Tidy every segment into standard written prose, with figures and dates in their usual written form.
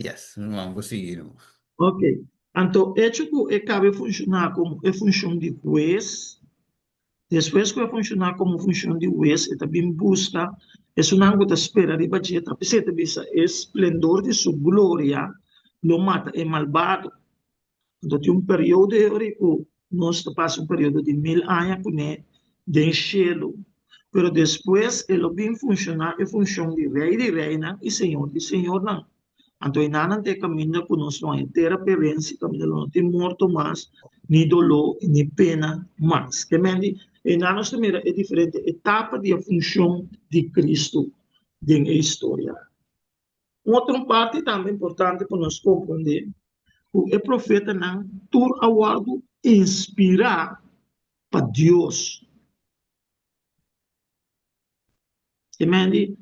Yes, ruman, bo sigui ruman. Ok. Anto echo ku e kabe funshoná komo e funshon di hues, despues ku e funshoná komo funshon di hues, e ta bin buska esunnan ku ta spera riba dje, ta p'esei e ta bisa e splendor di su gloria lo mata e malbado. Anto tin un periodo e ora ku nos ta pasa un periodo di mil aña kuné den shelu, pero despues e lo bin funshoná e funshon di Rei di reinan i Señor di señornan. Anto enanan ta e kaminda ku nos lo haña tera perensi, kaminda lo no tin morto mas, ni doló i ni pena mas. Ke men di, einan nos ta mira e diferente etapa di e funshon di Kristu den e historia. Un otro parti tambe importante pa nos komprondé ku e profetanan tur a wòrdu inspirá pa Dios. E men di,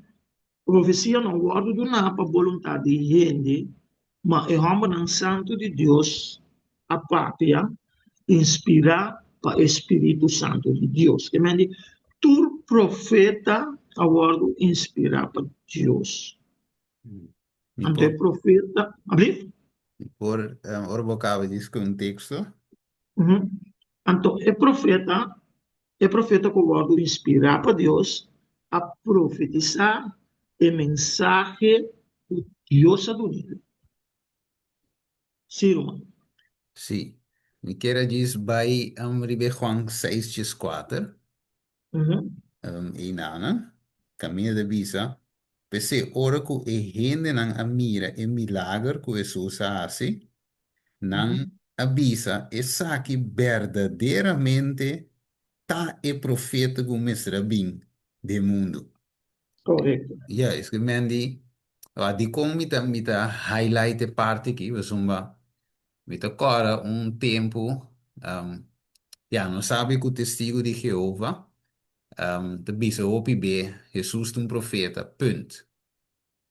profesia no wòrdu duná pa boluntat di hende, ma e hòmbernan santu di Dios a papia inspirá pa e spiritu santu di Dios. E men di, tur profeta a wòrdu inspirá pa Dios. Mi Anto e por, profeta, ablief? mi por, ora bo kaba di skun un teksto. Anto e profeta, e profeta ku wòrdu inspirá pa Dios a profetisá e mensahe ku Dios a dun'el. Sí, ruman. Sí. Mi kier a djis bai riba e Juan seis djes kuater. I nana, kaminda ta bisa, P'esei ora ku e hendenan a mira e milager ku Hesus a hasi, nan a bisa, Esaki berdaderamente ta e profeta ku mester a bin den mundu. Korekto. Ya, es ke men di, a dikon mi ta mi ta highlight e parti aki, pasobra mi ta kòrda un tempu, ya, nos sabi ku Testigu di Jehova ta bisa hopi be, Hesus ta un profeta, punt.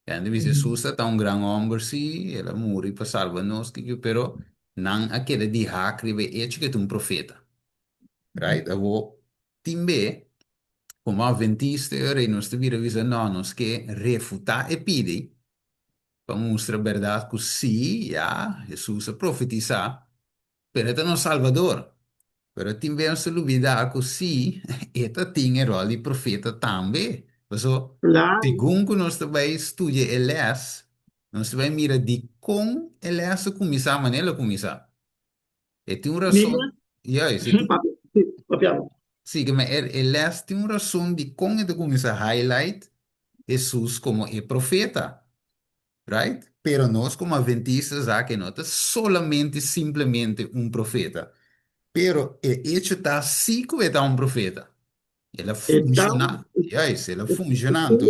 Ya, nan ta bisa Hesus ta ta un gran hòmber, sí, el a muri pa salba nos, kiko, pero nan a keda di hak riba e echo ku e ta un profeta. Right? Awor, tin be, komo Adventista e ora ei nos ta bira bisa, no, nos ke refutá e pidi pa mustra bèrdat ku sí, ya, Hesus a profetisá, pero e ta nos Salbador. Pero tin be nos ta lubidá ku sí, e ta tin e ròl di profeta tambe. Paso, Klaru. segun ku nos ta bai studia e lès, nos ta bai mira dikon e lès a kuminsá manera el a kuminsá. E tin un rason, Mira, juist, e tin, papia, sí, papia bo. sí, ke men e, e les tin un rason di kon e ta kuminsá highlight Hesus komo e profeta, right? Pero nos komo adventistas sa ke no ta solamente simplemente un profeta, pero e echo ta sí ku e ta un profeta. El a E ta un, funshoná, juist, el a e, funshoná, e, anto,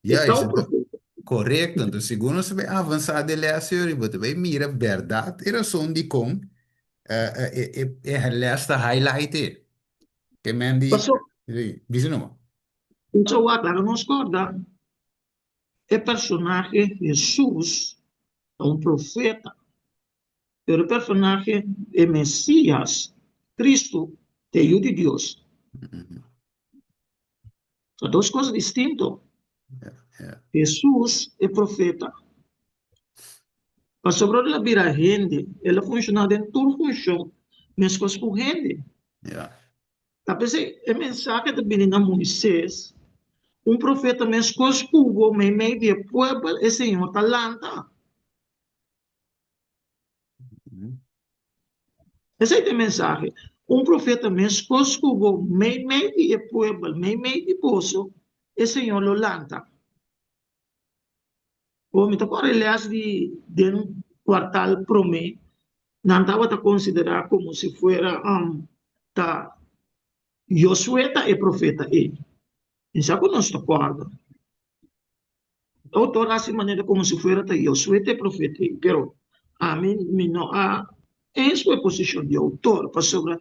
e ta juist, un anto, profeta. korekto, anto segun nos ta bai avansá den les ei, bo ta bai mira bèrdat e rason dikon e e e les ta highlight e. Ke men di, Paso, sí, bisa numa. Paso wak, laga nos kòrda, e personahe Hesus ta un profeta, pero e personahe e Mesías, Cristo, ta e Yu di Dios. Ta dos kos distinto. Hesus e profeta. Pasobra ora el a bira hende, el a funshoná den tur funshon meskos ku hende. Ta p'esei e mensahe ta bini na Moises, Un profeta meskos ku bo meimei di e puebel e Señor ta lanta. Esei ta e mensahe. Un profeta meskos ku bo meimei di e puebel, meimei di boso, e Señor lo lanta. Bo mi ta kòrda e lès di den kuartal promé, nan tabata konsiderá komo si fuera ta Josué ta e profeta ei. Mi sa ku nos ta kòrda. Outor hasi manera komo si fuera ta Josué ta e profeta ei, pero ami mi no a eens ku e posishon di outor, pasobra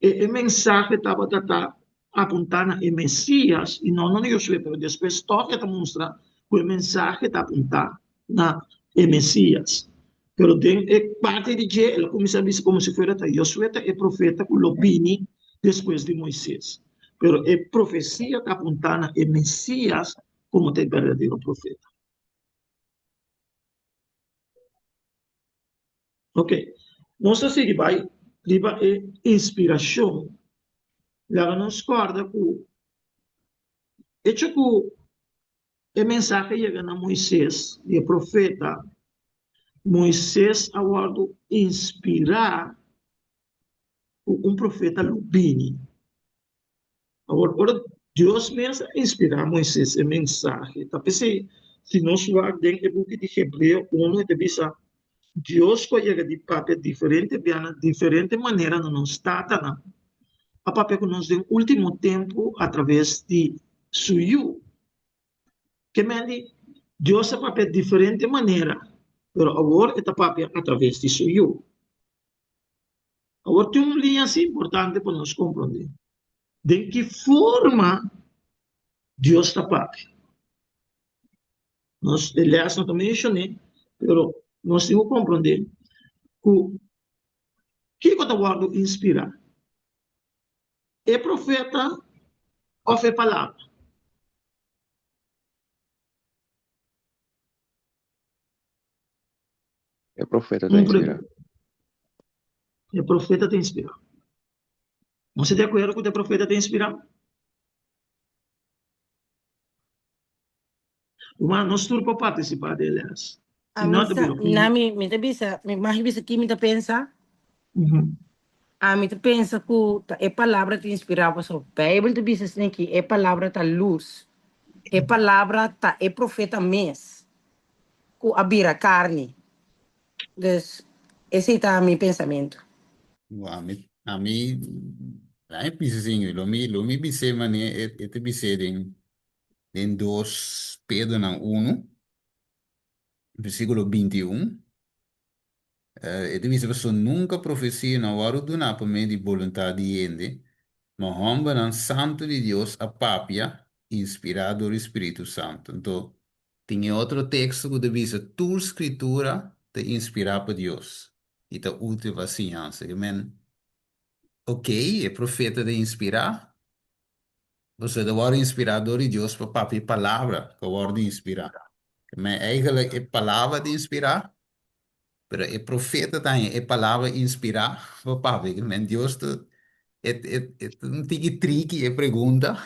e e mensahe tabata ta apuntá na e Mesias i no na Josué, pero despues tòg e ta mustra ku e mensahe ta apuntá na e Mesias. Pero den e parti di dje el a kuminsá bisa komo si fuera ta Josué ta e profeta ku lo bini despues di Moises. Pero e profesia ta apuntá na e Mesias komo ta e berdadero profeta. Ok, nos ta sigui bai riba e inspirashon. Laga nos kòrda ku echo ku e mensahe yega na Moises, di e profeta, Moises a wòrdu inspirá ku un profeta lo bini. Awor, ora Dios mes a inspirá Moises e mensahe, ta p'esei si nos wak den e buki di Hebreo unu e ta bisa, Dios ku a yega di papia diferente bia na diferente manera na nos tatanan, a papia ku nos den último tempu atraves di su Yu. Ke men di, Dios a papia diferente manera, pero awor e ta papia atraves di su Yu. Awor tin un liña así importante pa nos komprondé. Den ki forma Dios ta papia? Nos e lès no ta menshoné, pero nos tin ku komprondé ku kiko ta wòrdu inspirá, e profeta òf e palabra? E profeta ta inspirá. E profeta ta inspirá. Nos ta di akuerdo ku e profeta ta inspirá? Ruman, nos tur por partisipá den e lès. Si Ami no, ta sa, bira un. na mi, mi ta bisa, mi mag bisa ki mi ta pensa. Ami ta pensa ku ta e palabra ta inspirá pasobra Beibel ta bisa asina ki e palabra ta lus. E palabra ta e profeta mes. Ku a bira karni. Dus esei ta mi pensamentu. Bo ami ami ami bisa sin lo mi lo mi bis'é manera e e ta bis'é den den dos Pedronan unu versíkulo 21 e ta bisa pasobra nunka profesia no a wòrdu duná pa medio di boluntat di hende ma hòmbernan santu di Dios a papia inspirá dor di spiritu santu. Anto Tin e otro teksto ku ta bisa tur Skritura ta inspirá pa Dios i ta útil pa siñansa. Ke men, okey, e profeta ta inspirá, pasobra e ta wòrdu inspirá dor di Dios pa papia e palabra ku a wòrdu inspirá. Ke men, eigentlik e palabra ta inspirá, Pero e profeta ta haña e palabra inspirá pa papia. Ke men Dios ta e e e ta un tiki tricky e pregunta.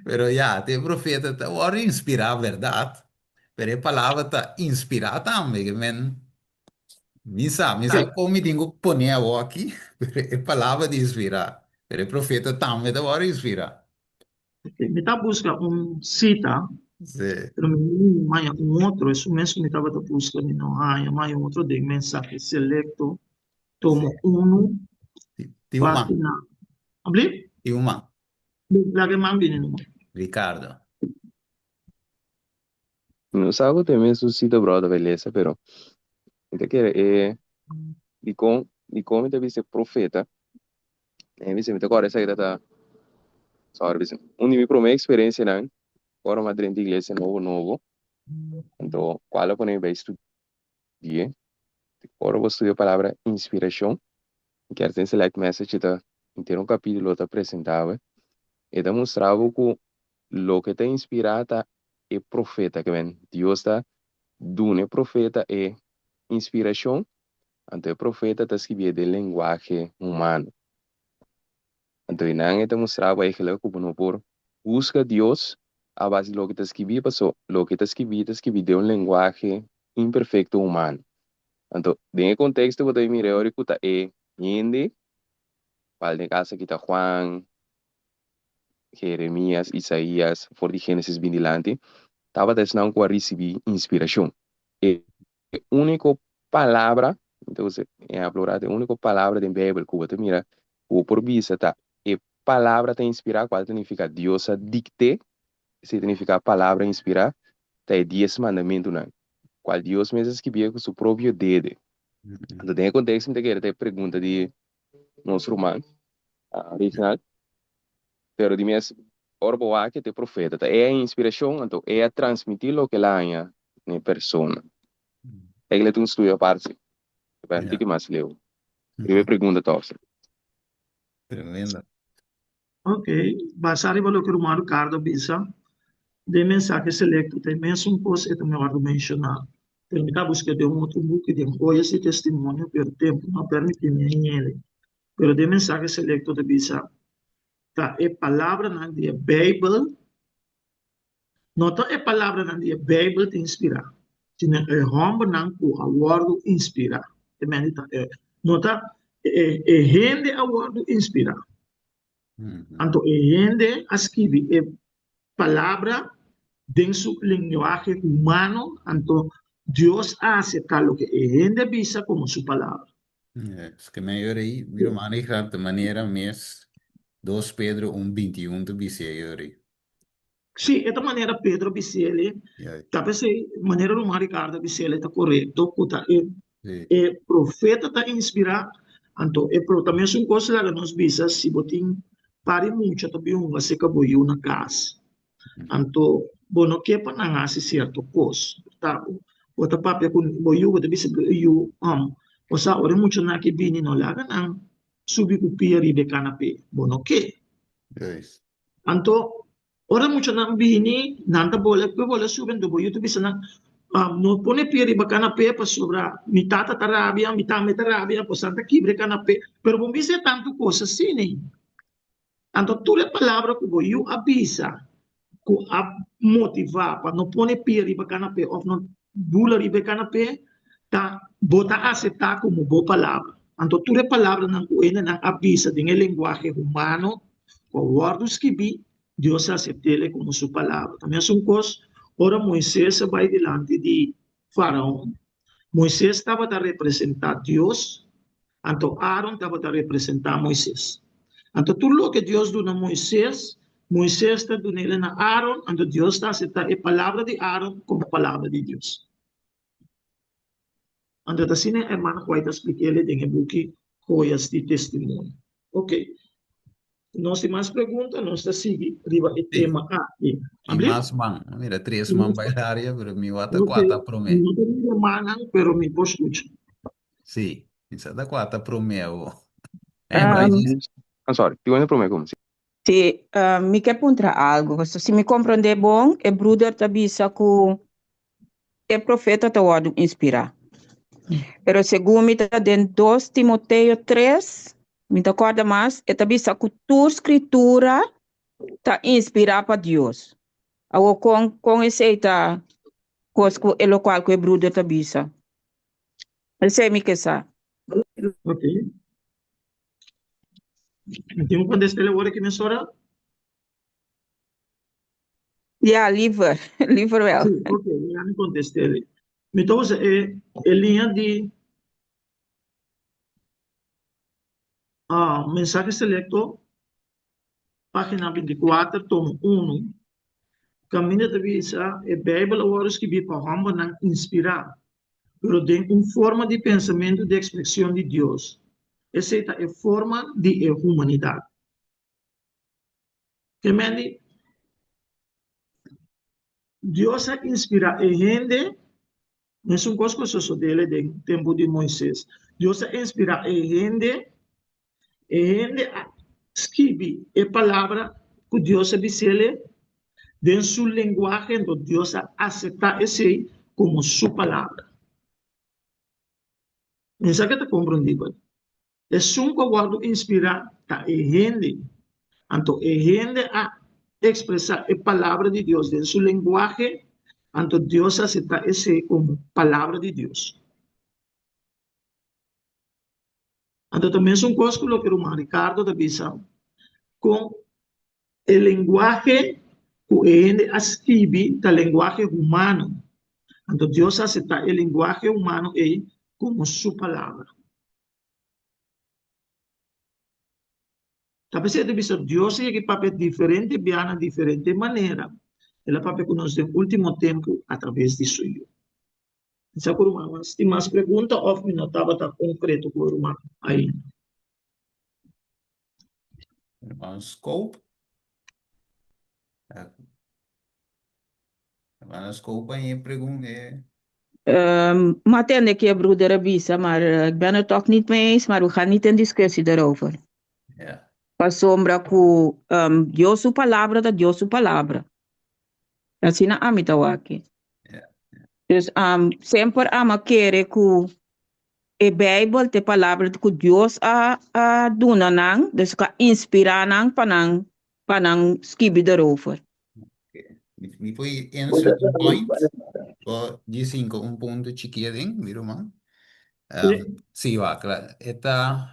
Pero ya, te profeta ta wòrdu inspirá bèrdat, pero e palabra ta inspirá tambe. Ke men mi sa, mi sa kon mi tin ku pone awoki, pero e palabra ta inspirá, pero e profeta tambe ta wòrdu inspirá. Mi ta buska un sita, Sí. pero mi no haña un otro. Esun mes ku mi tabata buska, mi no haña. Mi haña un otro den mensahe selekto, tomo unu, Tin un man. página. Abli? Tin un man. Laga e man bini numa. Ricardo. Mi no sa ku ta e mesun sita bròder bai lesa, pero mi ta kere e dikon dikon mi ta bisa e profeta, e bisa mi ta kòrda esaki ta ta sorry bisa un di mi promé eksperensianan ora mi a drenta iglesia nobo nobo, anto kual a pone mi bai studia, ora bo studia palabra inspirashon, mi kier den select message ta henter un kapitulo ta presentá bo, e ta mustra bo ku Loke ta inspirá ta e profeta, ke men Dios ta duna e profeta e inspirashon, anto e profeta ta skibié den lenguahe humano. Anto einan e ta mustra bo eigentlik ku bo no por husga Dios a base di loke ta skibí, paso loke ta skibí ta skibí den un lenguahe imperfekto humano. Anto den e konteksto bo ta mira e ora ku ta e hende, kual den e kas aki ta Juan, Jeremías, Isaías, for di Génesis bin dilanti, tabata esnan ku a risibí inspirashon. E úniko palabra, mi ta usa e ehèmpel ora, e úniko palabra den Beibel ku bo ta mira ku bo por bisa ta e palabra ta inspirá, kual ta nifiká Dios a dikt'é, esei ta nifiká palabra inspirá, ta e Dies Mandamentunan, kual Dios mes a skibié ku su propio dede. Anto den e konteksto mi ta kere ta e pregunta di nos ruman Reginald, pero di mes ora bo wak e ta e profeta, ta e a inspiracion, anto e a transmiti loke el a haña na e persona. Eigenlijk ta un studio apart si, ta bai un tiki mas leu. Riba e pregunta tòg si. Tremendo. Ok, basá riba loke ruman Ricardo a bisa, den mensahe selecto ta e mesun kos e ta mehor di menshoná. Pero mi ta buska den un otro buki den Joyas di Testimonio, pero tempu no a permití mi hañ'el. Pero den Mensahe Selecto ta bisa, Ta e palabranan di e Beibel, no ta e palabranan di e Beibel ta inspirá, sino e hòmbernan ku a wòrdu inspirá. E mende ta e, no ta e hende a wòrdu inspirá. Anto e hende a skibi e palabra den su lenguahe humano, anto Dios a aseptá loke e hende a bisa komo su palabra. Es ke men yori, mi ruman Richard, ta manera mes dos Pedro un 21 ta bis'é yori. Sí, e ta manera Pedro a bis'é, ta p'esei manera ruman Ricardo a bis'é ta korekto ku ta e E profeta ta inspirá, anto e pro ta mesun kos laga nos bisa si bo tin par di mucha ta bin hunga seka bo yu na kas. Anto bo no ke pa nan hasi sierto kos. Ta bo ta papia ku bo yu, bo ta bisa bo yu, bo sa ora e muchanan aki bini no laga nan subi ku pia riba e kanapé, bo no ke. Anto Ora muchanan bini, nan ta bola ku e bola subi, anto bo yu ta bisa nan, No pone pie riba kanapé pasobra mi tata ta rabia, mi tambe ta rabia, bo sa ta kibra e kanapé. Pero bo bisa e tantu kos asina. Anto tur e palabra ku bo yu a bisa ku a motivá pa no pone pie riba kanapé òf no bula riba e kanapé, ta bo ta aseptá komo bo palabra. Anto tur e palabranan ku hendenan a bisa den e lenguahe humano ku a wòrdu skibí, Dios a asept'é komo su palabra. Ta mesun kos ora Moises a bai dilanti di Faraon. Moises tabata representá Dios, anto Aaron tabata representá Moises. Anto tur loke Dios duna Moises, Moises ta dun'el na Aaron, anto Dios ta aseptá e palabra di Aaron komo palabra di Dios. Anto ta asina hermano White a splik'el den e buki Joyas di Testimonio. Ok. Si nos tin mas pregunta, nos ta sigui riba e tema aki. Tin mas man. Mira, tres man bai laria, pero mi wak ta kuata promé. Mi no ta mira mannan, pero mi por skucha. Sí, mi sa ta kuata promé awo. I'm sorry, tin un promé ku mi. Sí, mi ke puntra algu. Pasobra si mi komprondé bon, e bruder ta bisa ku e profeta ta wòrdu inspirá. Pero segun mi ta den dos Timoteo tres, mi ta kòrda mas, e ta bisa ku tur skritura ta inspirá pa Dios. Awor kon kon esei ta kos ku e lokual ku e bruder ta bisa? Esei mi ke sa. Ok. Mi tin ku kontest'é awor aki mesora? Ja, liever, liever wel. Sí, ok, mi a kontest'é. Mi ta usa e e liña di Mensahe Selecto, página 24, tomo unu, kaminda ta bisa e Beibel a wòrdu skibí pa hòmbernan inspirá. pero den un forma di pensamentu di ekspreshon di Dios. Esei ta e forma di e humanidat. Ke mende Dios a inspirá e hende, mesun kos ku a sosodé den tempu di Moises. Dios a inspirá e hende, e hende a skibi e palabra ku Dios a bis'el Den su lenguahe, anto Dios a aseptá esei komo su palabra. Esaki ta komprendibel. Esun ku a wòrdu inspirá ta e hende. Anto e hende a ekspresá e palabra di Dios den su lenguahe, anto Dios a aseptá esei komo palabra di Dios. Anto ta mesun kos ku loke ruman Ricardo ta bisa, kon e lenguahe ku e hende a skibi ta lenguahe humano. Anto Dios a aseptá e lenguahe humano ei komo su palabra. Ta p'esei ta bisa Dios a yega i papia diferente bia na diferente manera. El a papia ku nos den último tempu atraves di su Yu. Mi sa ku ruman mas tin mas pregunta òf mi no tabata konkreto ku e ruman ainda. Ruman Scope. Hermana Scope a pregunta. Ma tende ke broeder a bisa, maar ik ben het toch niet mee eens, maar we gaan niet in discussie daarover. Ja. Pasobra ku Dios su palabra ta Dios su palabra. Asina ami ta wak. Ja. Dus semper ami a kere ku e Bijbel ta e palabra ku Dios a a duna nan, dus ku a inspirá nan pa nan pa nan skibi derover. Mi por insert un point? O dje cinco un punto chiki aden, mi ruman. Um, sí, wak, la, e ta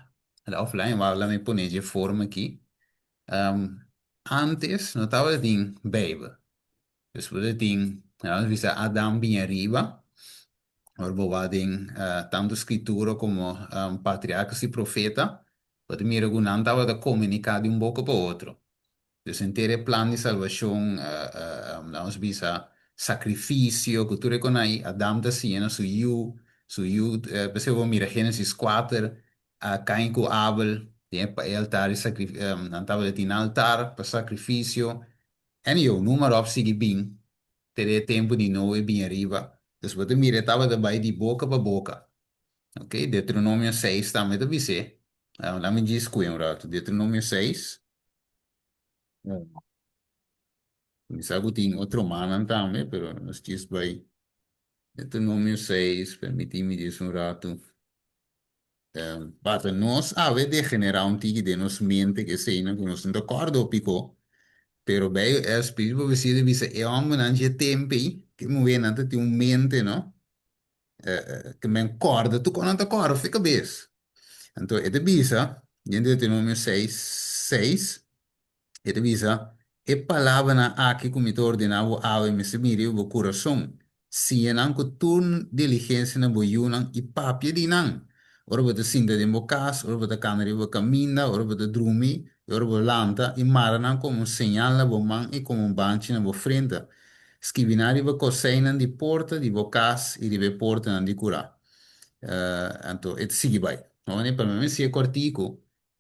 la offline, wak, la mi pone dje forma aki. Um, antes no tabatin Bijbel. Despues e tin, nos bisa Adam bin ariba, ora bo wak den tantu Skritura komo patriarkas i profeta, bo ta mira ku nan tabata komuniká di un boka pa otro. Dus henter e plan di salbashon, nos bisa sakrifisio ku tur e kon ai, Adam ta siña na su yu, su yu, p'esei bo mira Génesis kuater, Kain ku Abel den e altar di sakrif, nan tabata tin nan altar pa sakrifisio, Anyhow, numa ròp sigui bin te den e tempu di Noe bin ariba. Dus bo ta mira e tabata bai di boka pa boka. Ok, Deuteronomio seis tambe ta bis'é. Laat mi djis sku'é un ratu. Deuteronomio seis. Mi sa ku tin otro mannan tambe, pero nos djis bai Deuteronomio seis, permití mi djis un ratu. Bata nos awe degenerá un tiki den nos mente ku eseinan ku nos no ta kòrda hopi ko, pero bei e spiritu profesia ta bisa e hòmbernan dje tempu ei, ke muhénan ta tin un mente no, ke men kòrda tur kos nan ta kòrda for e kabes. Anto e ta bisa den Deuteronomio seis, seis, E ta bisa, E palabranan aki ku mi ta ordená bo awe mester bin riba bo kurason. Siña nan ku tur diligensia na bo yunan i papia di nan ora bo ta sinta den bo kas, ora bo ta kana riba kaminda, ora bo ta drumi i ora bo lanta, i mara nan komo un señal na bo man i komo un banchi na bo frenta. Skibi nan riba koseinan di porta di bo kas i riba e portanan di kurá. Anto e ta sigui bai. Pa mi siña kòrtiku,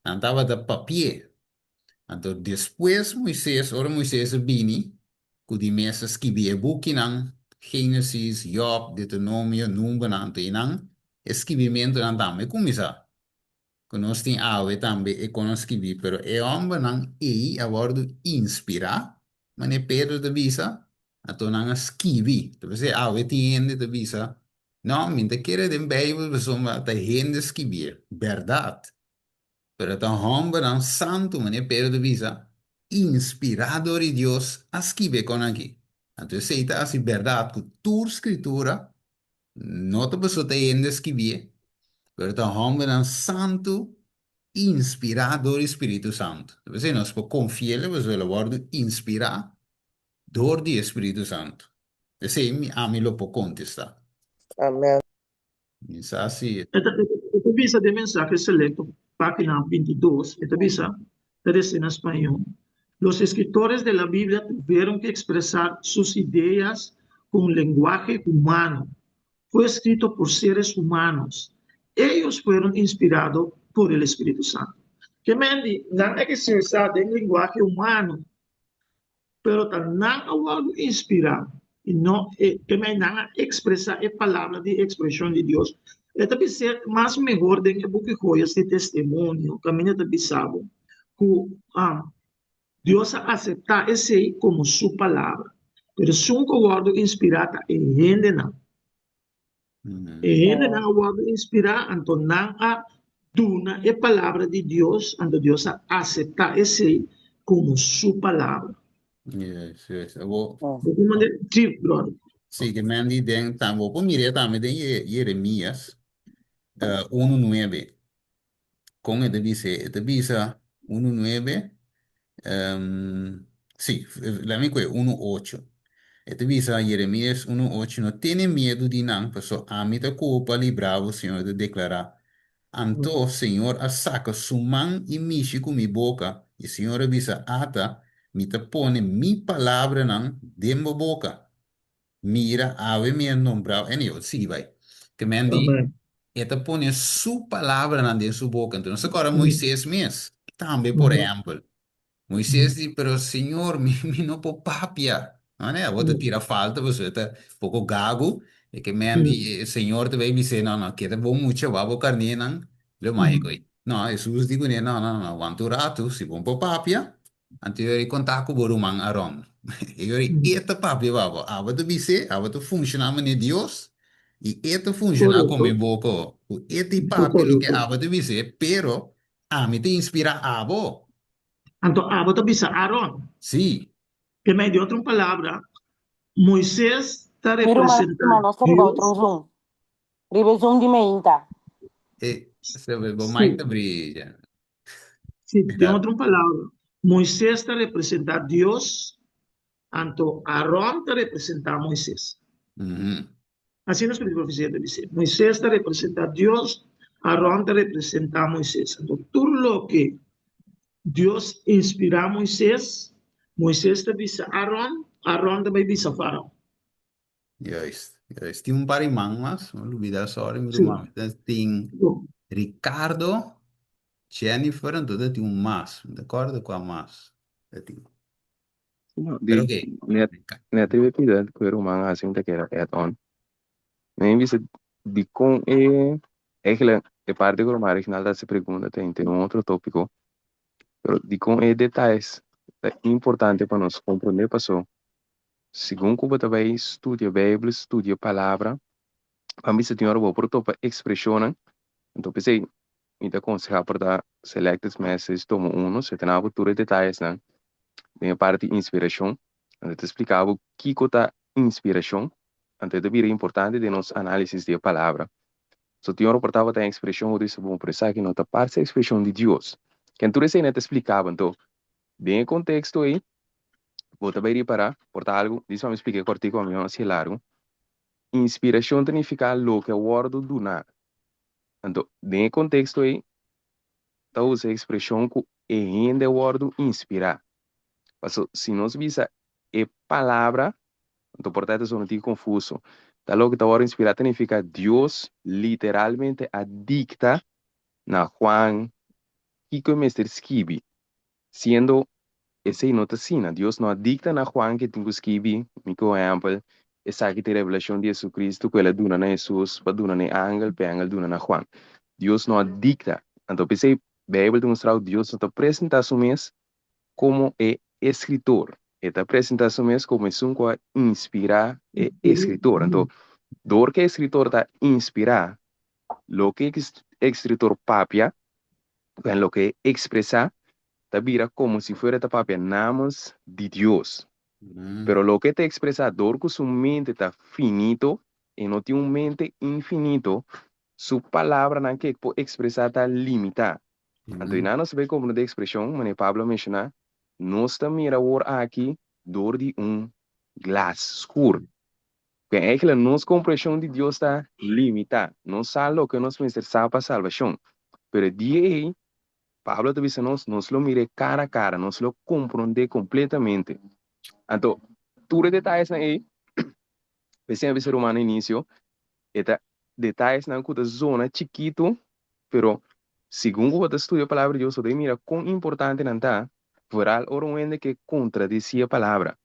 nan tabata papi'é. Anto despues Moises, ora Moises a bini ku di mes a skibi e bukinan, Génesis, Jòb, Deuteronomio, Numbernan, anto einan e skibimentunan tambe kuminsá. Ku nos tin awe tambe e kon a skibi, pero e hòmbernan ei a wòrdu inspirá, manera Pedro ta bisa, anto nan a skibi. Ta p'esei awe tin hende ta bisa, No, mi ta kere den Beibel pasobra ta hende skibié. Bèrdat. Pero ta hòmbernan santu, manera Pedro ta bisa, inspirá dor di Dios, a skibi e kon aki. Anto esei ta hasi bèrdat ku tur Skritura no ta pasobra ta hende a skibié, pero ta hòmbernan santu inspirá dor di spiritu santu. P'esei nos por konfi'el pasobra el a wòrdu inspirá dor di e spiritu santu. Esei ami lo por kontestá. Amen. Mi sa si. E ta e ta bisa den Mensaje Selecto, página 22, e ta bisa, ta deci na spañol, Los escritores de la Biblia tuvieron que expresar sus ideas con lenguaje humano. Fue escrito por seres humanos. Ellos fueron inspirados por el Espíritu Santo. Ke men di, nan a expresa den lenguaje humano. Pero ta nan a wòrdu inspirá i no e p'e nan a ekspresá e palabra di ekspreshon di Dios. E ta bis'é mas mehor den e buki Joyas di Testimonio, kaminda ta bisa bo ku Dios a aseptá esei komo su palabra. Pero esun ku a wòrdu inspirá ta e hendenan. E hendenan a wòrdu inspirá, anto nan a duna e palabra di Dios, anto Dios a aseptá esei komo su palabra. Yes, yes. Abo, Bo por manda sí, brother. sí, ke men di den tam, bo por mir'é tambe den Jeremías unu nuebe. Kon e ta bisa? E ta bisa unu nuebe, sí, laat mi kohe unu ocho. E ta bisa Jeremías unu ocho, No tene miedu di nan, pasobra ami ta ku bo pa libra bo, Señor ta deklará. Anto Señor a saka su man i mishi ku mi boka, i Señor a bisa, Ata, mi ta pone mi palabranan den bo boka. Mira, awe mi a nombrá, anyhow, sigui bai. Ke men di, e ta pone su palabranan den su boka. Enton nos ta kòrda Moisés mes, tambe por ehèmpel. Moisés di, pero Señor, mi mi no por papia. No, ne, abo ta tira falta pasobra e ta poko gagu. E ke men di, e Señor ta bai bis'é, no, no, keda bo mucha, wak bo karnénan, lo mai koe. No, Hesus di kuné, no, no, no, wanta un ratu, si bo no por papia. Anto yori konta ku bo ruman Aron. E yori e ta papia pa bo. Abo ta bis'é, abo ta funshoná manera Dios, i e ta funshoná komo e boko. Ku e ta papia loke abo ta bis'é, pero ami ta inspirá abo. Anto abo ta bisa Aron. Sí. Ke mei di otro palabra, Moises ta Mi ruman representá stima, nos ta riba Dios. otro Zoom. Riba e Zoom di meinta. E, se bo mic ta brilla. Sí, den otro palabra, Moises ta representá Dios, anto Aron ta representá Moises. Asina Spiritu di Profesia ta bis'é. Moises ta representá Dios, Aron ta representá Moises. Anto tur loke Dios inspirá Moises, Moises ta bisa Aron, Aron ta bai bisa Faraon. Juist, juist. Tin un par di man mas, mi a lubida, sorry mi ruman. Tin Ricardo, Jennifer, anto ta tin un mas. Mi ta acorda cua mas ta tin. No, Pero di oké. net net riba e pida ku e ruman hasi mi ta kere add on. Mi a bisa dikon e eigenlijk e parti ku ruman Reginald a hasi pregunta ta henter un otro topiko, pero dikon e detayes ta importante pa nos komprondé paso Segun ku bo ta bai studia Beibel, studia Palabra, ban bisa tin ora bo por topa ekspreshonnan. Anto p'esei mi ta konsehá por ta Selected Message tomo uno, si e ta na bo tur e detayesnan den e parti inspirashon. Anto e ta splika bo kiko ta inspirashon. Anto e ta bira importante den nos análisis di e Palabra. So tin ora por tabata un ekspreshon ku ta bisa, bon, pero esaki no ta parse ekspreshon di Dios. Ken tur esei nan ta splika bo. Anto den e konteksto ei Bo ta bai ripará, por ta algu, dis pa mi splika e kòrtiku pa mi no hasié largu. Inspirashon ta nifiká loke a wòrdu duná. Anto, den e konteksto ei, ta usa e ekspreshon ku e hende a wòrdu inspirá. Paso, si nos bisa e palabra, anto por ta e ta sona un tiki konfuso. Ta loke ta wòrdu inspirá ta nifiká Dios literalmente a dikta na Juan kiko e mester skibi. Siendo esei no ta asina, Dios no a dikta na Juan ke tin ku skibi, mi ku ehèmpel, esaki ta e revelashon di Jesucristo ku el a duna na Hesus pa duna na e angel, pa e angel duna na Juan. Dios no a dikta. Anto p'esei Beibel ta mustra ku Dios no ta presentá su mes komo e eskritor, e ta presentá su mes komo esun ku a inspirá e eskritor. Anto, dor ku e eskritor ta inspirá, loke e eskritor papia en loke e ekspresá ta bira komo si fuera e ta papia namens di Dios. Pero loke e ta ekspresá dor ku su mente ta finito, e no tin un mente infinito, su palabranan ke e por ekspresá ta limitá. Anto i nan nos ta bai komprondé ekspreshon manera Pablo a menshoná, nos ta mira awor aki dor di un glas skur. Ku eigenlijk nos komprenshon di Dios ta limitá. Nos sa loke nos mester sa pa salbashon. Pero e dia ei, Pablo ta bisa nos, nos lo mir'é kara a kara, nos lo komprondé kompletamente. Anto, tur e detayesnan ei, p'esei a bisa ruman na inisio, e ta detayesnan ku ta zona chikitu, pero segun ku bo ta studia Palabra di Dios, bo ta mira kon importante nan ta, vooral ora un hende ke kontradesí e Palabra.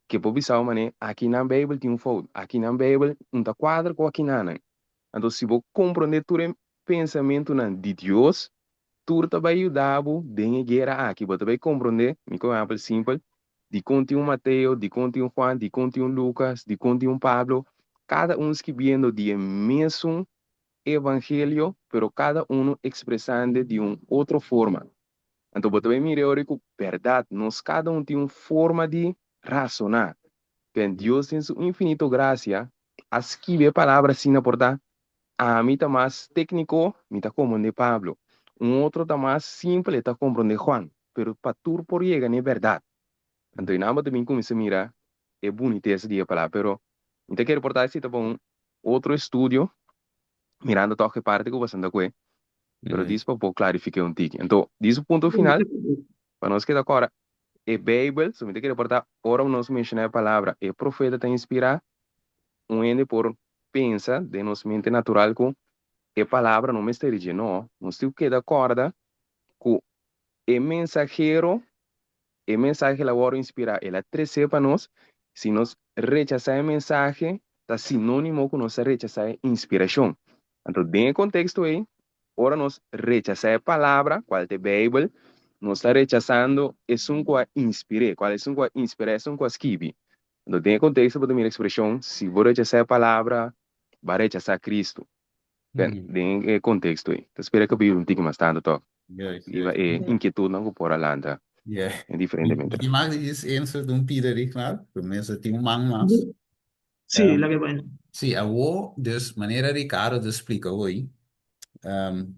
Ke por bisa bo manera, aki nan Beibel tin un fout, aki nan Beibel un ta kuadra ku akinanan. Anto si bo komprondé tur e pensamentunan di Dios, tur ta bai yuda bo den e guera aki. Bo ta bai komprondé, mi ku ehèmpel simpel, dikon tin un Mateo, dikon tin un Juan, dikon tin un Lukas, dikon tin un Pablo, kada un skibiendo di e mesun evangelio, pero kada unu ekspresand'e di un otro forma. Anto bo ta bai mira e ora ku bèrdat nos kada un tin un forma di rasoná. Ken Dios den su infinito grasia a skibi e palabra asina por ta, Ami ta mas tékniko, mi ta komprondé Pablo. Un otro ta mas simpel, e ta komprondé Juan. Pero pa tur por yega na e bèrdat. Anto e nan bo ta bin kuminsá mira e bunitesa di e palabra. Pero mi ta kere por ta esei ta pa un otro estudio, mirando tòg e parti ku bo a santa ku e. Pero dis pa por klarifiká un tiki. Anto, dis un punto final, pa nos keda kòrda, e Beibel, so mi ta kere por ta ora nos menshoná e palabra e profeta ta inspirá, un hende por pensa den nos mente natural ku e palabra no mester di dje. No, nos tin ku keda kòrda ku e mensahero E mensahe el a wòrdu inspirá, el a tresé pa nos. Si nos rechasá e mensahe, ta sinónimo ku nos a rechasá e inspirashon. Anto, den e konteksto ei, ora nos rechasá e Palabra, kual ta e Beibel, Nos ta rechasando esun ku a inspir'é. Kual esun ku a inspirá? Esun ku a skibi. Anto den e konteksto bo ta mira ekspreshon, si bo rechasá e palabra, bo a rechasá Kristu. Den e konteksto ei. Ta spera ku a bira un tiki mas tantu tòg riba e inkietudnan ku por a lanta den diferente mente. Mi mag djis insert un pida Rignald, promé sa tin un man mas. Sí, laga e bai. Sí, awo, dus manera Ricardo ta splika hoy,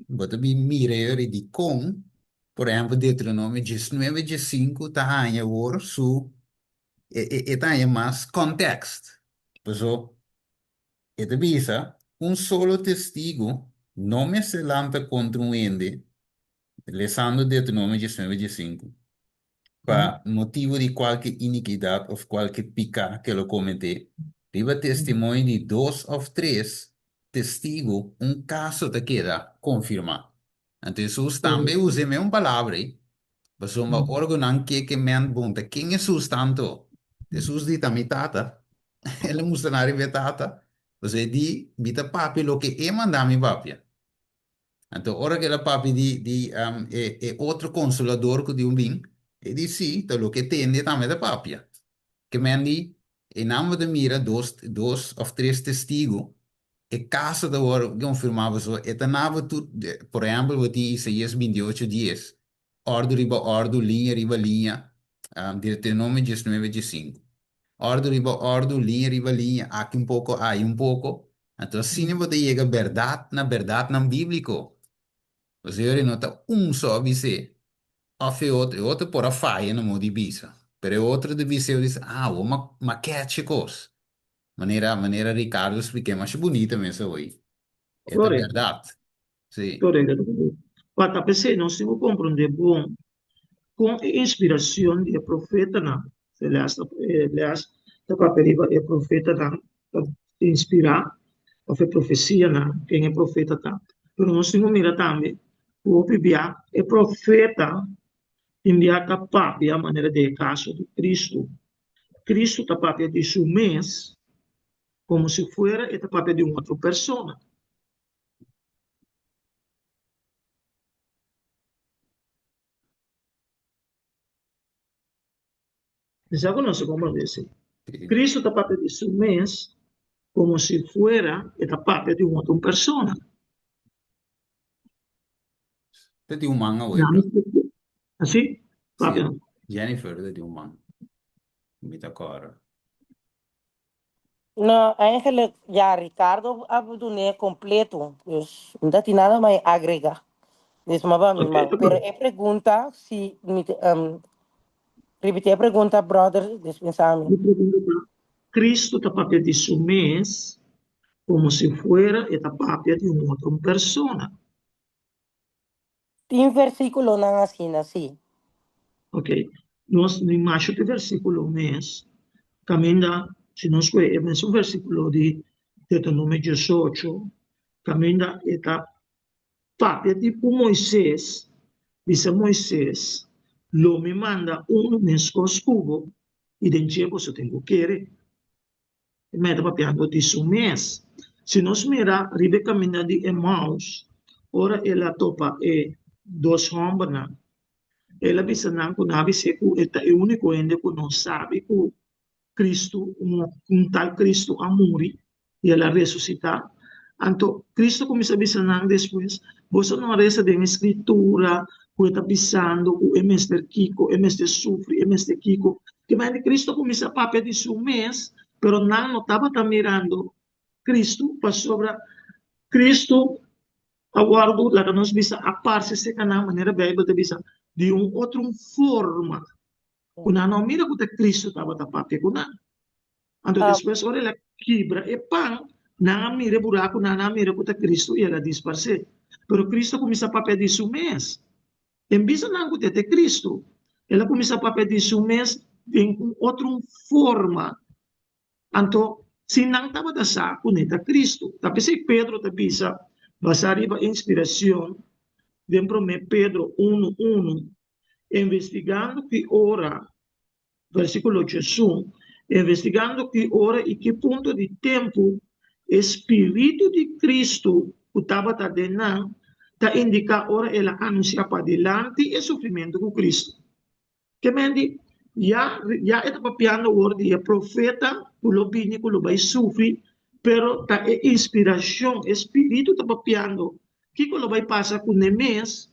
bo ta bin mira yori dikon, por ehempel Deuteronomio diesnuebe diesinku ta haña awor su, e ta haña mas context. Paso e ta bisa, un solo testigu no mester lanta kontra un hende, lesando Deuteronomio diesnuebe diesinku. Pa motibu di kualke inikidat òf kualke piká ku el a kometé, riba testimonio di dos òf tres testigu un kaso ta keda konfirmá. Anto Hesus tambe usa e mesun palabra ei, pasobra ora ku nan ke ke ment bon ta ken Hesus ta anto? Hesus di, Ta mi Tata. El a mustra nan riba e Tata, pasobra e di, Mi ta papia loke e manda mi papia. Anto ora ku el a papia di di e e otro konsolador ku diu bin, e di si, ta loke e tende tambe ta papia. Ke men di, e nan bo ta mira dos dos òf tres testigu, e kaso ta wòrdu konfirmá pasobra e ta naba tur, por ehèmpel bo tin Isaías bintiocho dies, òrdu riba òrdu, liña riba liña, Deuteronomio diesnuebe diesinku. Òrdu riba òrdu, liña riba liña, aki un poko, ayi un poko. Anto asina bo ta yega bèrdat na bèrdatnan bíbliko. Pasobra no ta un so a bis'é, òf e otro, e otro por a faya na modo di bisa, pero e otro ta bis'é, bo bisa, ah, awor m'a kèch e kos. Manera, manera Ricardo splik'é masha bunita mes awor. E ta bèrdat. Sí. Correcto. Pa ta p'esei nos tin ku komprondé bon kon e inspiracion di e profetanan, Elias ta Elias ta papia riba e profetanan ta inspirá òf e profesianan ken e profeta ta. Pero nos tin ku mira tambe ku hopi bia e profeta tin bia ta papia manera den e kaso di Cristo. Cristo ta papia di su mes komo si fuera e ta papia di un otro persona. Bisa ku nos ta komprondé esei. Kristu ta papia di su mes komo si fuera e ta papia di un otro persona. Ta di un man awe. Así? Papia. Jennifer ta di un man. Mi ta kòrda. No, eigenlijk, ja, Ricardo a dun'é completo. Dus no ta tin nada mas agrega. Dus ma ba mi man. Pero e pregunta, si mi te, um, repiti e pregunta, brother, dispensa mi. Mi pregunta ta, Cristo ta papia di su mes como si fuera e ta papia di un otro persona? Tin versíkulonan asina, sí. Ok, nos tin masha di versíkulo mes kaminda si nos kohe e mesun versíkulo di Deuteronomio diesocho kaminda e ta papia di ku Moises, bisa Moises, Lo mi manda unu meskos ku bo i den dje boso tin ku kere. E mei ta papiando di su mes. Si nos mira riba e kaminda di Emaus, ora el a topa e dos hòmbernan, el a bisa nan ku nan a bis'é ku e ta e úniko hende ku no sabi ku Kristu, un tal Kristu a muri i el a resusitá. Anto Kristu kuminsá bisa nan despues, Boso no a resa den e Skritura ku e ta bisando ku e mester kiko, e mester sufri, e mester kiko? Ke manera Kristu a kuminsá papia di su mes, pero nan no tabata mirando Kristu, pasobra Kristu a wòrdu, laga nos bisa, a parse serka nan, manera Beibel ta bisa, di un otro forma, ku nan no a mira ku ta Kristu tabata papia ku nan. Anto despues ora el a kibra e pan, nan a mira e buraku, nan a mira ku ta Kristu i el a disparsé. Pero Kristu a kuminsá papia di su mes. En bista nan ku ta e Kristu, el a kuminsá papia di su mes den un otro forma. Anto, si nan tabata sa ku ne ta Kristu. Ta p'esei Pedro ta bisa, basá riba inspiracion, den promé Pedro unu unu, Investigando ki ora Versíkulo djesun, Investigando ki ora i ki punto di tempu e spiritu di Kristu ku tabata den nan. ta indiká ora el a anunsiá padilanti e sufrimentu ku Kristu. Ke men di, ya, ya e ta papiando awor di e profeta ku lo bini, ku lo bai sufri, pero ta e inspirashon, e spiritu ta papiando kiko lo bai pasa ku ne mes.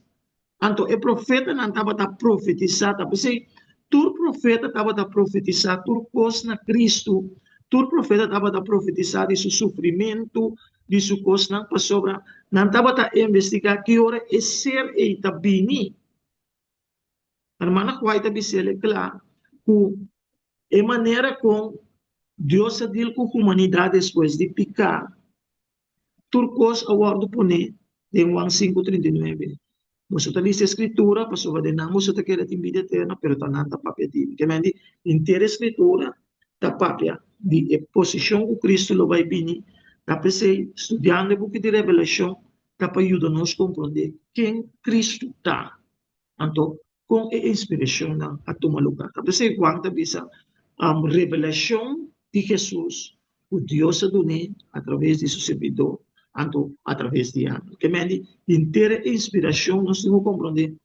Anto e profetanan tabata profetisá, ta p'esei tur profeta tabata profetisá tur kos na Kristu, tur profeta tabata profetisá di su sufrimentu, di su kosnan, pasobra nan tabata investigá ki ora e ser ei ta bini. Hermana White a bis'el kla ku e manera kon Dios a dil ku humanidat despues di piká, tur kos a wòrdu poné den Juan 5:39. Boso ta lisa e Skritura pasobra den nan boso ta kere tin bida eterno, pero ta nan ta papia di mi. Ke men di, henter e Skritura ta papia di e posishon ku Kristu lo bai bini. Ta p'esei, studiando e buki di Revelashon ta pa yuda nos komprondé ken Kristu ta. Anto, kon e inspirashonnan a tuma lugá? Ta p'esei Juan ta bisa, Revelashon di Hesus ku Dios a dun'é atraves di su sirbidó, anto atraves di angel. Ke men di, henter e inspirashon nos tin ku komprondé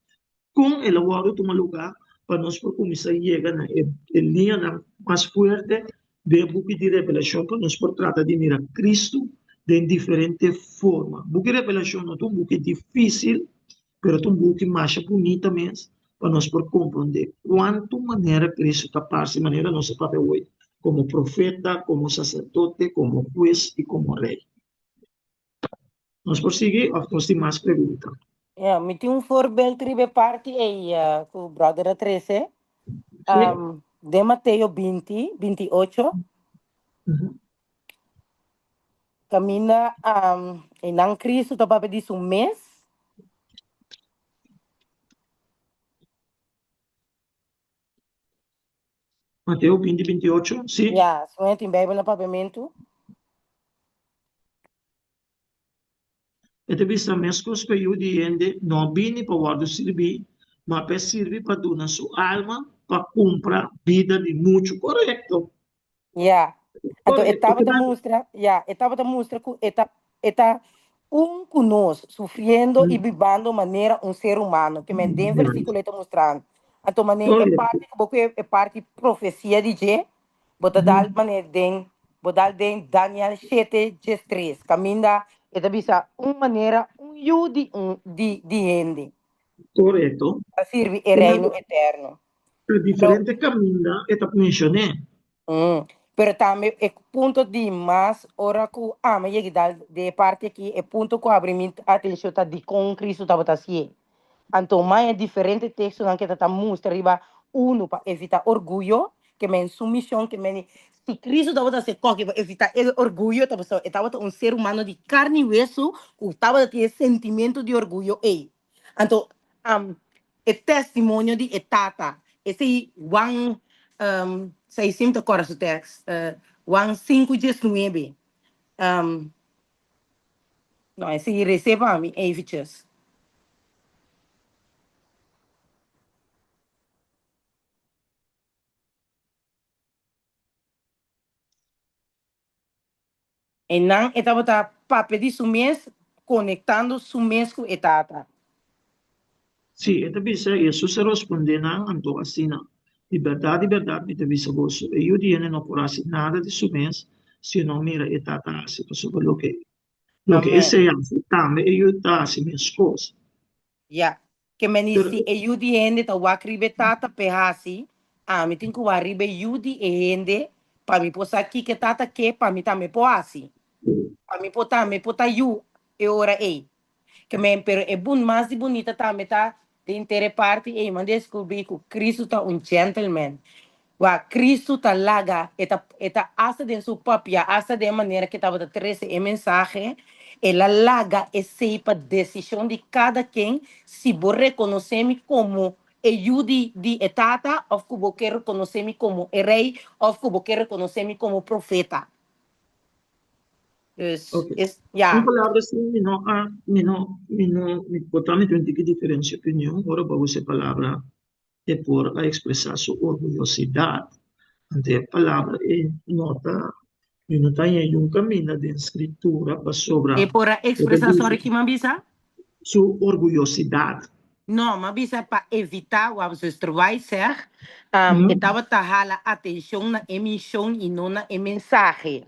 kon el a wòrdu tuma lugá pa nos por kuminsá yega na e liñanan mas fuerte den e buki di Revelashon pa nos por trata di mira Kristu den diferente forma. Buki Revelashon no ta un buki difísil, pero ta un buki masha bunita mes pa nos por komprondé kuantu manera Kristu ta parse manera nos a papia awor, komo profeta, komo saserdote, komo hues i komo rei. Nos por sigui òf nos tin mas pregunta? Ja, mi tin un voorbeeld riba e parti ei ku brother a trese. Sí. Um, den Mateo 20, 28, Mhm. kaminda um, einan Kristu ta papia di su mes. Mateo 20, 28, sí. Ja, si bo tin Bijbel na papiamentu. E ta bisa, Meskos ku e Yu di hende no a bini pa wòrdu sirbí, ma pa e sirbi pa duna su alma pa kumpra bida di muchu. Korekto. Ya. Anto e Korekto. tabata mustra, ya, e tabata mustra ku e ta e ta un ku nos, sufriendo i bibando manera un ser humano. Ke men den versíkulo e ta mustrando. Anto manera e Korekto. parti ku bo ku e parti profesia di dje, Bo ta dal manera den, bo dal den Daniel shete diestres, kaminda e ta bisa un manera un yu di un di di hende Korekto. ta sirbi e reino eterno. Pero Pero diferente kaminda e ta menshoné. Mm. Pero tambe e punto di mas ora ku ami yega dal den e parti aki, e punto ku abri mi atenshon ta dikon Kristu tabata hasié. Anto mai e diferente tekstonan ke ta ta mustra riba unu pa evita orguyo, ke men sumishon, ke men si Kristu tabata hasi koki pa evita e orguyo ta pasobra e tabata un ser humano di karni i wesu ku tabata tin e sentimentu di orguyo ei. Anto e testimonio di e tata, esei Juan sei si mi ta kòrda su tèks, Juan sinku diesnuebe. No, esei resé pa mi eventjes. Einan e tabata papia di su mes, konektando su mes ku e Tata. Sí, e ta bisa, Hesus a rospondé nan anto asina, Di bèrdat, di bèrdat mi ta bisa boso, e Yu di hende no por hasi nada di su mes si e no mira e Tata hasi, pasobra loke loke Amèn. esei hasi, tambe e Yu ta hasi meskos. Ya. Ke meni Pero si e yu di hende ta wak riba e tata p'e hasi, ami tin ku wak riba e yu di e hende pa mi por sa kiko e tata ke pa mi tambe por hasi. Pa mi por tambe por ta yu e ora ei. Ke men, pero e bun mas di bunita tambe ta den henter e parti ei mi a deskubrí ku Kristu ta un gentleman. Wak, Kristu ta laga, e ta, e ta asta den su papia, asta den e manera ku e tabata trese e mensahe, el a laga esei pa desishon di kada ken si bo rekonosé mi komo e yu di di e Tata òf ku bo ke rekonosé mi komo e Rei òf ku bo ke rekonosé mi komo profeta. Dus, Ok. es, Un ya. palabra si mi no a, mi no, mi no, mi por ta mi tin un tiki diferensia opinion ora bo a usa e palabra e por a expresá su orguyosidat. Anto e palabra ei no ta, mi no ta haña yun kaminda den Skritura pasobra E por a e ta expresá, bisa sorry, kiman bisa? su orguyosidat. No, m'a bisa pa evitá wak zuster White zeg, e tabata hala atenshon na e mishon i no na e mensahe.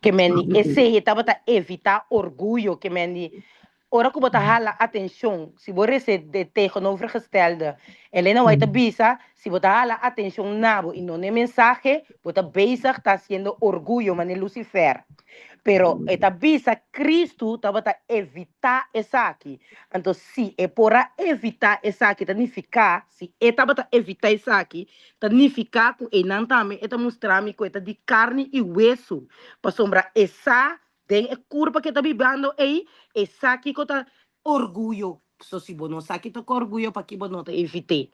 Ke men di esei e tabata evitá orguyo, ke men di ora ku bo ta hala atenshon, si bo rese de tegenovergestelde, Elena White ta bisa, si bo ta hala atenshon na bo i no na e mensahe, bo ta bezig ta hasiendo orguyo manera Lucifer. Pero e ta bisa Cristo tabata evitá esaki. Anto si e por a evitá esaki ta nifiká, si e tabata evitá esaki, ta nifiká ku einan tambe e ta mustra mi ku e ta di karni i wesu, pasobra e sa den e kurpa ku e ta bibando ei, e sa kiko ta orguyo. So si bo no sa kiko ta orguyo, paki bo no ta evit'é?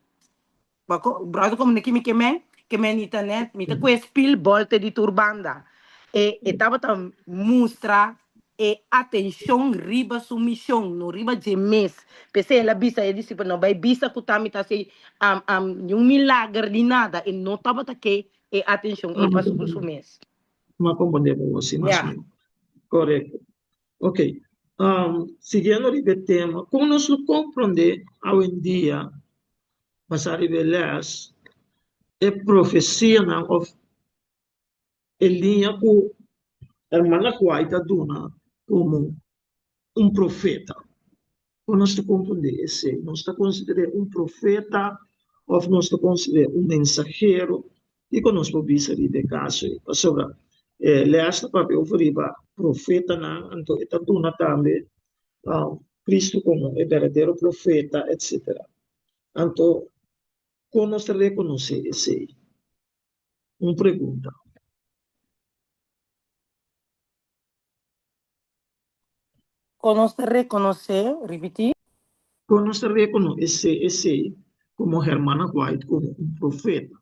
Bako, brother como neki mi ke men, ke men ni ta net, mi ta kue spil bolte di tur banda. E, e tabata mustra e atencion riba su mision, no riba dje mes. P'esei el a bisa e disipel, no bai bisa ku ta mi ta hasi am, am, ni un milager ni nada. E no tabata ke e atencion ei pa su, su mes. M'a comprende bo si mas Ja. mihó. Korekto. Ok. Siguiendo riba e tema, kon nos lo komprondé awendia, basá riba e lès, e profesianan òf e liña ku Hermana White a duna komo un profeta? Kon nos ta komprondé esei? Nos ta konsider'é un profeta òf nos ta konsider'é un mensahero? Kiko nos por bisa riba e kaso ei? Pasobra e lès ta papia over riba profetanan, anto e ta duna tambe Kristu komo e berdadero profeta, etsetera. Anto, kon nos ta rekonosé esei? Un pregunta. Kon nos ta rekonosé, ripití? Kon nos ta rekonosé esei komo Hermana White komo un profeta?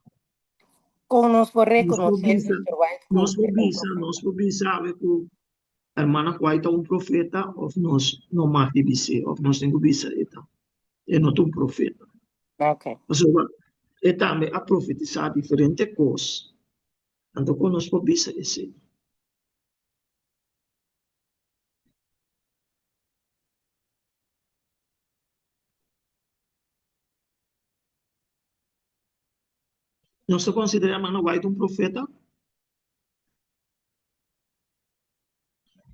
Kon nos por Nos por rekonosé bisa, Sister White ku nos por e ta un bisa, profeta? nos por bisa awe ku Hermana White ta un profeta òf nos no mag di bis'é òf nos tin ku bisa e ta e no ta un profeta. Ok. Pasobra e tambe a profetisá diferente kos. Anto kon nos por bisa esei? Nos ta konsiderá Hermano White un profeta?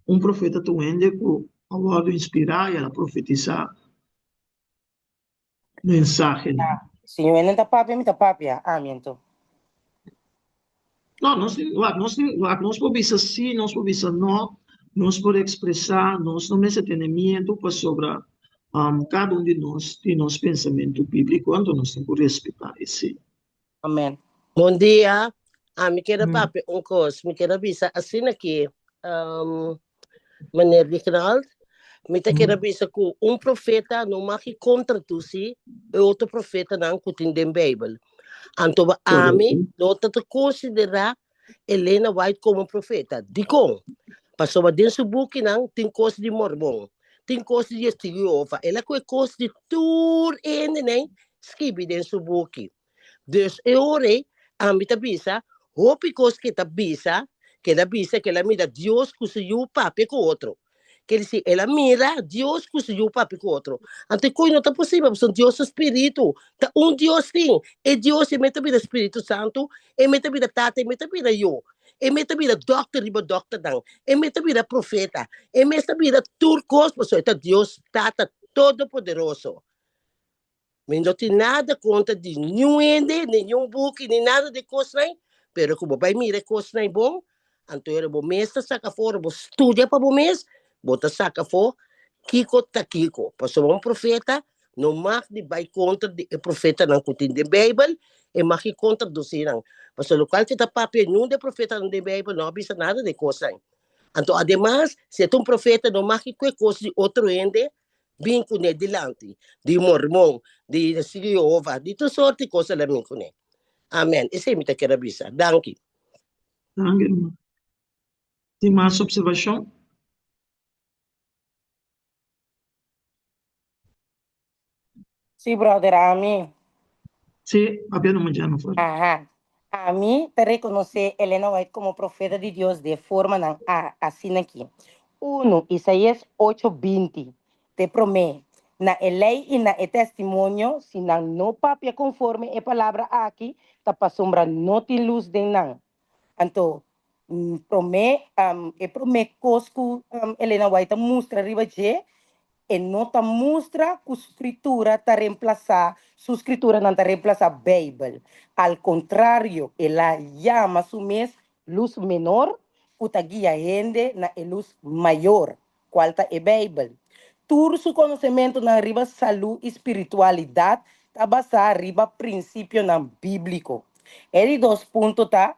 Un profeta ta un hende ku a wòrdu inspirá i el a profetisá mensahenan. Si mi no ta papia, mi ta papia. Ami anto. No, nos tin, wak, nos tin, wak, nos por bisa sí, nos por bisa no, nos por ekspresá, nos no mester tene miedu pasobra um, kada un di nos tin nos pensamentu bíbliko, anto nos tin ku respetá esei. Amen. Bon dia, ami kier a papia un kos, mi kier a bisa asina ki um, meneer Reginald, mi ta kier a bisa ku un profeta no mag i kontradusi e otro profetanan ku tin den Beibel. Anto ba ami no ta ta konsiderá Elena White komo profeta. Dikon? Pasobra den su bukinan tin kos di Mormon, tin kos di Testigo di Jehova. El a kohe kos di tur e hendenan skibi den su buki. Dus e ora ei, ami ta bisa, hopi kos ke ta bisa, ke el a bisa ke el a mira Dios ku su Yu papia ku otro. Ker disi, el a mira Dios ku su Yu papia ku otro. Anto e kos no ta posibel, pasobra Dios ta spiritu. Ta un Dios tin. E Dios e mes ta bira Spiritu Santu, e mes ta bira Tata, e mes ta bira Yu. E mes ta bira dòkter riba dòkternan, e mes ta bira profeta, e mes ta bira tur kos, pasobra e ta Dios Tata Todopoderoso. Mi no tin nada kontra di niun hende, ni niun buki, ni nada di kosnan, pero ku bo bai mira e kosnan bon, anto ora bo mes ta saka afó, ora bo studia pa bo mes, bo ta saka afó kiko ta kiko. Pasobra un profeta no mag di bai kontra di e profetanan ku tin den Beibel, e mag di kontra dosí nan. Pasobra lokual ke ta papia niun di e profetanan den Beibel no a bisa nada di e kosnan. Anto ademas, si e ta un profeta no mag di kue kos di otro hende bin kuné dilanti, di mormon, di testigo di Jehova, di tur sorti kos el a bin kuné. Amen. Esei mi ta kere bisa. Danki. Danki, hermano. Tin mas observashon? Sí, brother, ami. Sí, papia no Jennifer. Aha. Ami ta rekonosé Elena White komo profeta di Dios de formanan a asina aki. Uno, Isaías ocho binti, te promé. Na e lei i na e testimonio, si nan no papia konforme e palabra aki, ta pasobra no tin lus den nan. Anto, promé, e promé kos ku Elena White ta mustra riba dje, e no ta mustra ku Skritura ta remplasá, su skrituranan ta remplasá Beibel. Al kontrario, el a yama su mes lus menor ku ta guia hende na e lus mayor, kual ta e Beibel. Tur su konosementunan riba salú i spiritualidat ta basá riba prinsipionan bíbliko. E di dos punto ta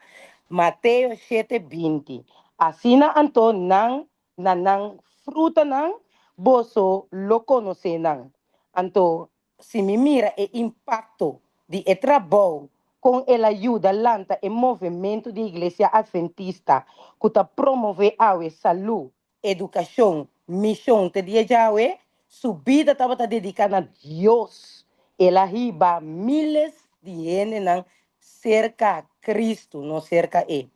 Mateo shete 20, Asina anto nan na nan frutanan boso lo konosé nan. Anto si mi mira e impakto di e trabou kon el a yuda lanta e movementu di Iglesia Adventista ku ta promové awe salú, edukashon, mishon te dia djawe, su bida tabata dediká na Dios. El a hiba míles di hendenan serka Kristu, no serka e.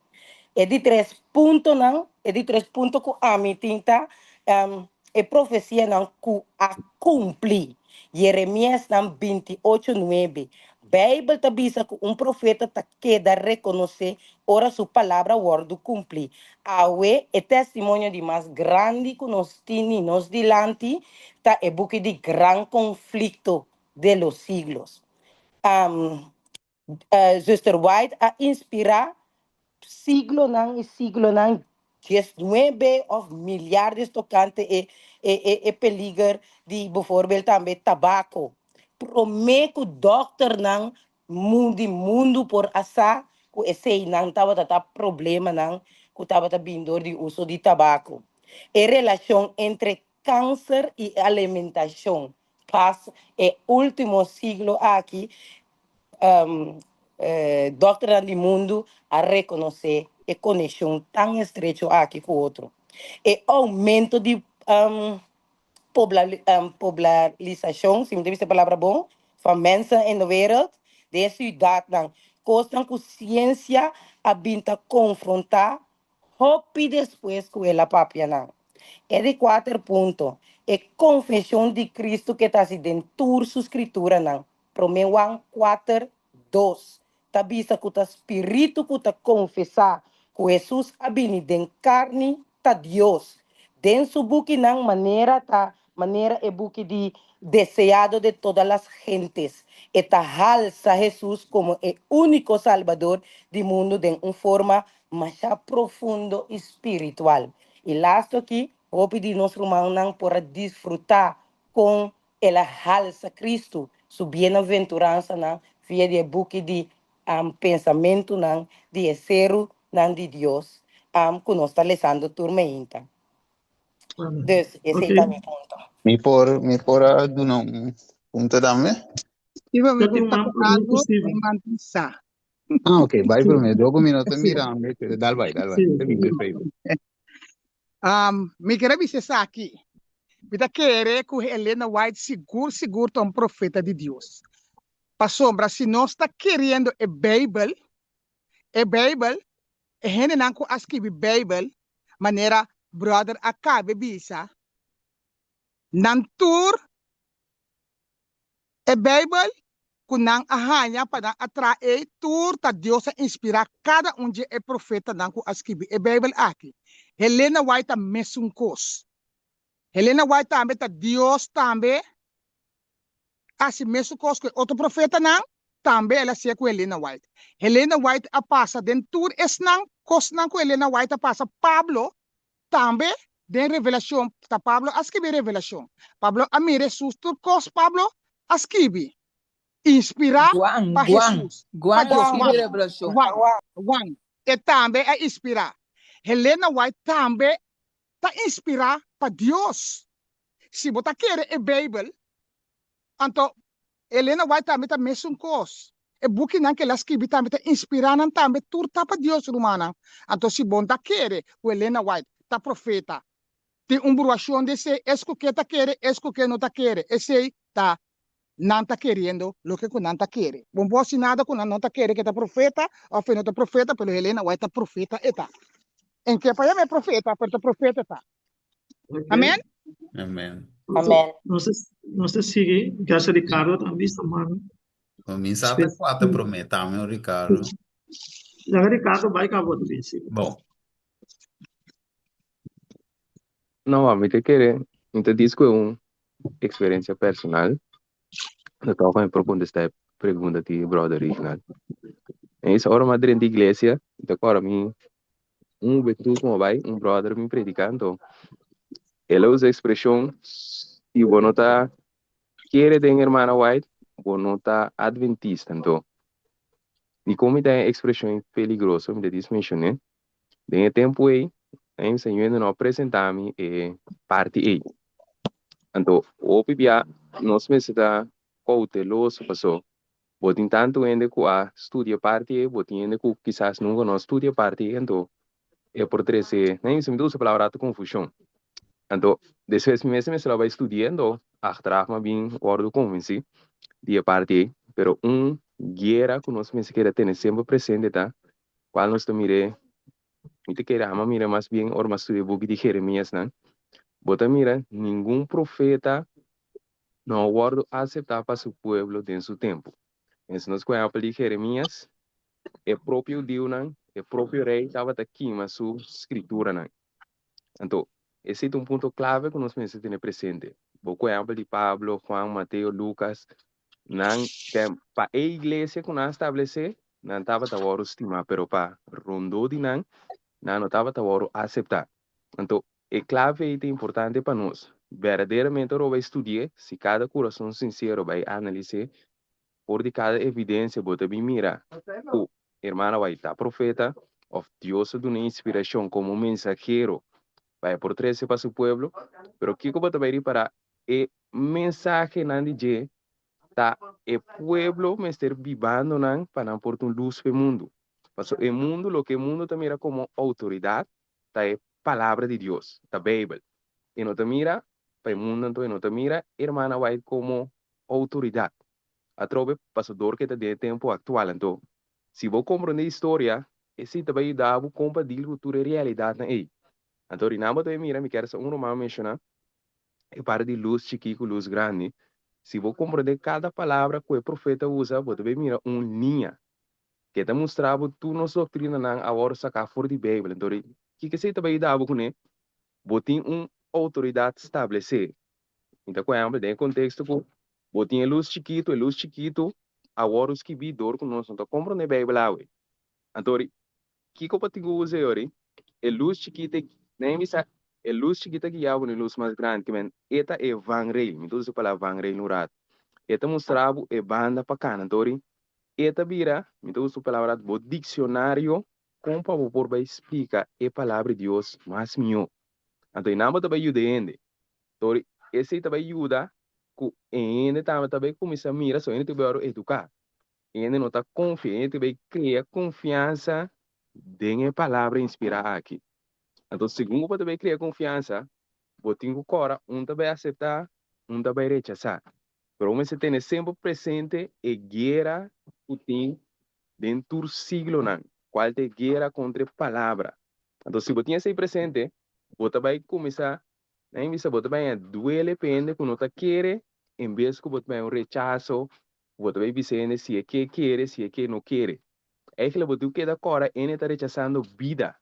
E di tres puntonan, e di tres punto ku ami tin ta e profesianan ku a kumpli. Jeremiasnan 28, 9. Beibel ta bisa ku un profeta ta keda rekonosé ora su palabra wòrdu kumplí. Awe, e testimonio di mas grandi ku nos tini nos dilanti ta e buki di Gran Konflikto de los Siglos. Zuster White a inspirá siglonan i siglonan, diesnuebe òf miliardes tokante e e e e peliger di bijvoorbeeld tambe tabako. Promé ku dòkternan mu di mundu por a sa ku eseinan tabata ta problemanan ku tabata bin dor di uso di tabako. E relashon entre kanser i alimentashon pas e último siglo aki dòkternan di mundu a rekonosé e konekshon tan estrecho aki ku otro. E oumento di poblalisashon, si mi ta bisa e palabra bon, van mensen in de wereld, den e siudatnan, kosnan ku siensia a bin ta konfrontá hopi despues ku el a papia nan. E di kuater punto, e konfeshon di Kristu ke ta hasi den tur su skrituranan, Promé Juan kuater, dos, ta bisa ku ta spiritu ku ta konfesá ku Hesus a bini den karni ta Dios. Den su bukinan manera ta manera e buki di Deseado de todas las gentes, e ta halsa Hesus komo e úniko Salbador di mundu den un forma masha profundo i spiritual. I lastu aki, hopi di nos rumannan por a disfrutá kon el a halsa Kristu su bienaventuransanan via di e buki di Pensamentunan di e Serunan di Dios ku nos ta lesando tur meinta. Dus, esei ta mi punto. Mi por, mi por a duna un punto tambe? Steven, mi por papia algo? Mi man sa. Ah, ok, bai promé. Dor mi no ta mirando, dal bai, dal bai. Ta bin perfecto. Um, mi kere bisa esaki. Mi ta kere ku Elena White sigur sigur ta un profeta di Dios. Pasobra si nos ta keriendo e Beibel, e Beibel, e hendenan ku a skibi Beibel, manera brother a kabe bisa, nan tur E Bijbel cu nan a haña pa nan a traha ei tur ta Dios a inspirá cada un dje e profetanan cu a skibi e Bijbel aki. Helena White ta mesun cos. Helena White tambe ta Dios tambe haci mesun cos cu e otro profetanan, tambe el a hacié cu Helena White. Helena White a pasa den tur esnan cosnan cu Helena White a pasa, Pablo Tambe den Revelashon, ta Pablo a skibi Revelashon. Pablo a mira Hesus tur kos Pablo a skibi, inspirá Juan, pa Juan, Hesus, pa Juan a Dios. skibi Juan, Revelashon. Juan, Juan, e tambe a inspirá. Helena White tambe ta inspirá pa Dios. Si bo ta kere e Beibel, Anto, Elena White tambe ta mesun kos. E bukinan ku el a skibi tambe ta inspirá nan tambe. Tur ta pa Dios, rumannan. Anto, si bo no ta kere ku Elena White ta profeta, tin un bruashon di esei, es ku ke ta kere, es ku ke no ta kere. Esei ta nan ta keriendo loke ku nan ta kere. Bo no por hasi nada ku nan no ta kere ku e ta profeta òf e no ta profeta, pero Elena White ta profeta e ta. En ke pa yama e profeta, pero ta profeta e ta. Amen? Amen. Amen. Nos ta, nos ta sigui. Gracias Ricardo tambe bisa mano. Mi sa ta kua ta promé, Tami o Ricardo? Laga Ricardo bai ka bo ta bin sigui. Bon. No, mi ta kere, mi ta dis ku e un eksperensia personal. No tòg mi por kontestá e pregunta di brother Reginald. En esa ora mi a drenta iglesia, mi ta kòrda mi un hubentud ku mi a bai, un brother mi prediká, anto el a usa e ekspreshon, si bo no ta kere den hermana White, bo no ta adventista. Anto, dikon mi ta e ekspreshon peligroso, mi ta dis menshoné. Den e tempu ei, e Señor no a presentá mi e parti ei. Anto, hopi bia nos mester ta kouteloso paso bo tin tantu hende ku a studia e parti ei, bo tin hende ku kisas nunka no a studia e parti ei, anto e por trese, nan mi ta usa e palabra rato konfushon. Anto, despues mi mes mester a bai studia, anto achteraf mi a bin wòrdu konvensí di e parti ei. Pero un guera ku nos mester keda tene semper presente ta Cual nos ta mir'é? Mi ta kere ama mira mas bien ora mi a studia e buki di Jeremiasnan. Bo ta mira ningun profeta no a wòrdu aseptá pa su pueblo den su tempu. En si nos ku ehèmpel di Jeremias, e propio hudiunan, e propio rei tabata kima su skrituranan. Anto, esei ta un punto klave ku nos mester tene presente. Bo ku ehèmpel di Pablo, Juan, Mateo, Lukas, Nan tem pa e iglesia ku nan a stablesé, nan tabata wòrdu stimá, pero pa rondó di nan, nan no tabata wòrdu aseptá. Anto, e klave ei ta importante pa nos. Berdaderamente ora bo bai studi'é, si kada kurason sinsero bai analis'é, for di kada evidensia bo ta bin mira ku hermana White ta profeta, òf Dios a dun'é inspirashon komo mensahero pa e por trese pa su pueblo. Pero kiko bo ta bai ripará? E mensahenan di dje ta e pueblo mester bibando nan pa nan por ta un lus pa e mundu. Pasobra e mundu, loke e mundu ta mira komo outoridat ta e Palabra di Dios, ta Beibel. E no ta mira pa e mundu anto e no ta mira Hermana White komo outoridat. Atrobe pasobra dor ke ta den e tempu aktual anto si bo komprende historia esei ta bai yuda bo kon pa dil ku tur e realidatnan ei. Anto rinan bo ta bai mira mi kier sa un ruman menshoná e parti di lus chikí ku lus grandi, si bo komprondé kada palabra ku e profeta usa, bo ta bai mira un liña ke ta mustra bo tur nos doktrinanan a wòrdu saká for di Beibel. Enton, kiko esei ta bai yuda bo kuné? Bo tin un outoridat stablesé. Mi ta ku ehèmpel den e konteksto ku bo tin e lus chikitu, e lus chikitu a wòrdu skibí dor ku nos no ta komprondé Beibel awe. Anto, Kiko pa tin ku usa e ori? E lus chikit e nan e bisa e lus chikit a guia bo na e lus mas grandi ke men e ta e vangrail mi ta usa e palabra vangrail un ratu e ta mustra bo e banda pa kana anto ori e ta bira mi ta usa e palabra bo diksionario kon pa bo por bai splika e palabra di Dios mas mihó anto e nan bo ta bai yuda e hende anto ori esei ta bai yuda ku e hende tambe ta bai kuminsá mira so e hende ta bai wòrdu eduká. Hende no ta konfia, hende ta bai krea konfiansa den e palabra inspirá aki. Anto segun ku bo ta bai krea konfiansa, bo tin ku kòrda un ta bai aseptá, un ta bai rechasá. Pero bo mester tene semper presente e guera ku tin den tur siglonan, kual ta e guera kontra e palabra. Anto si bo tin esei presente, bo ta bai kuminsá Nan bisa bo ta bai a duele pa hende ku no ta kere, en bes ku bo ta bai un rechaso, ku bo ta bai bisa hende si e ke kere, si e ke no kere. Eigenlijk bo tin ku keda kòrda hende ta rechasando bida.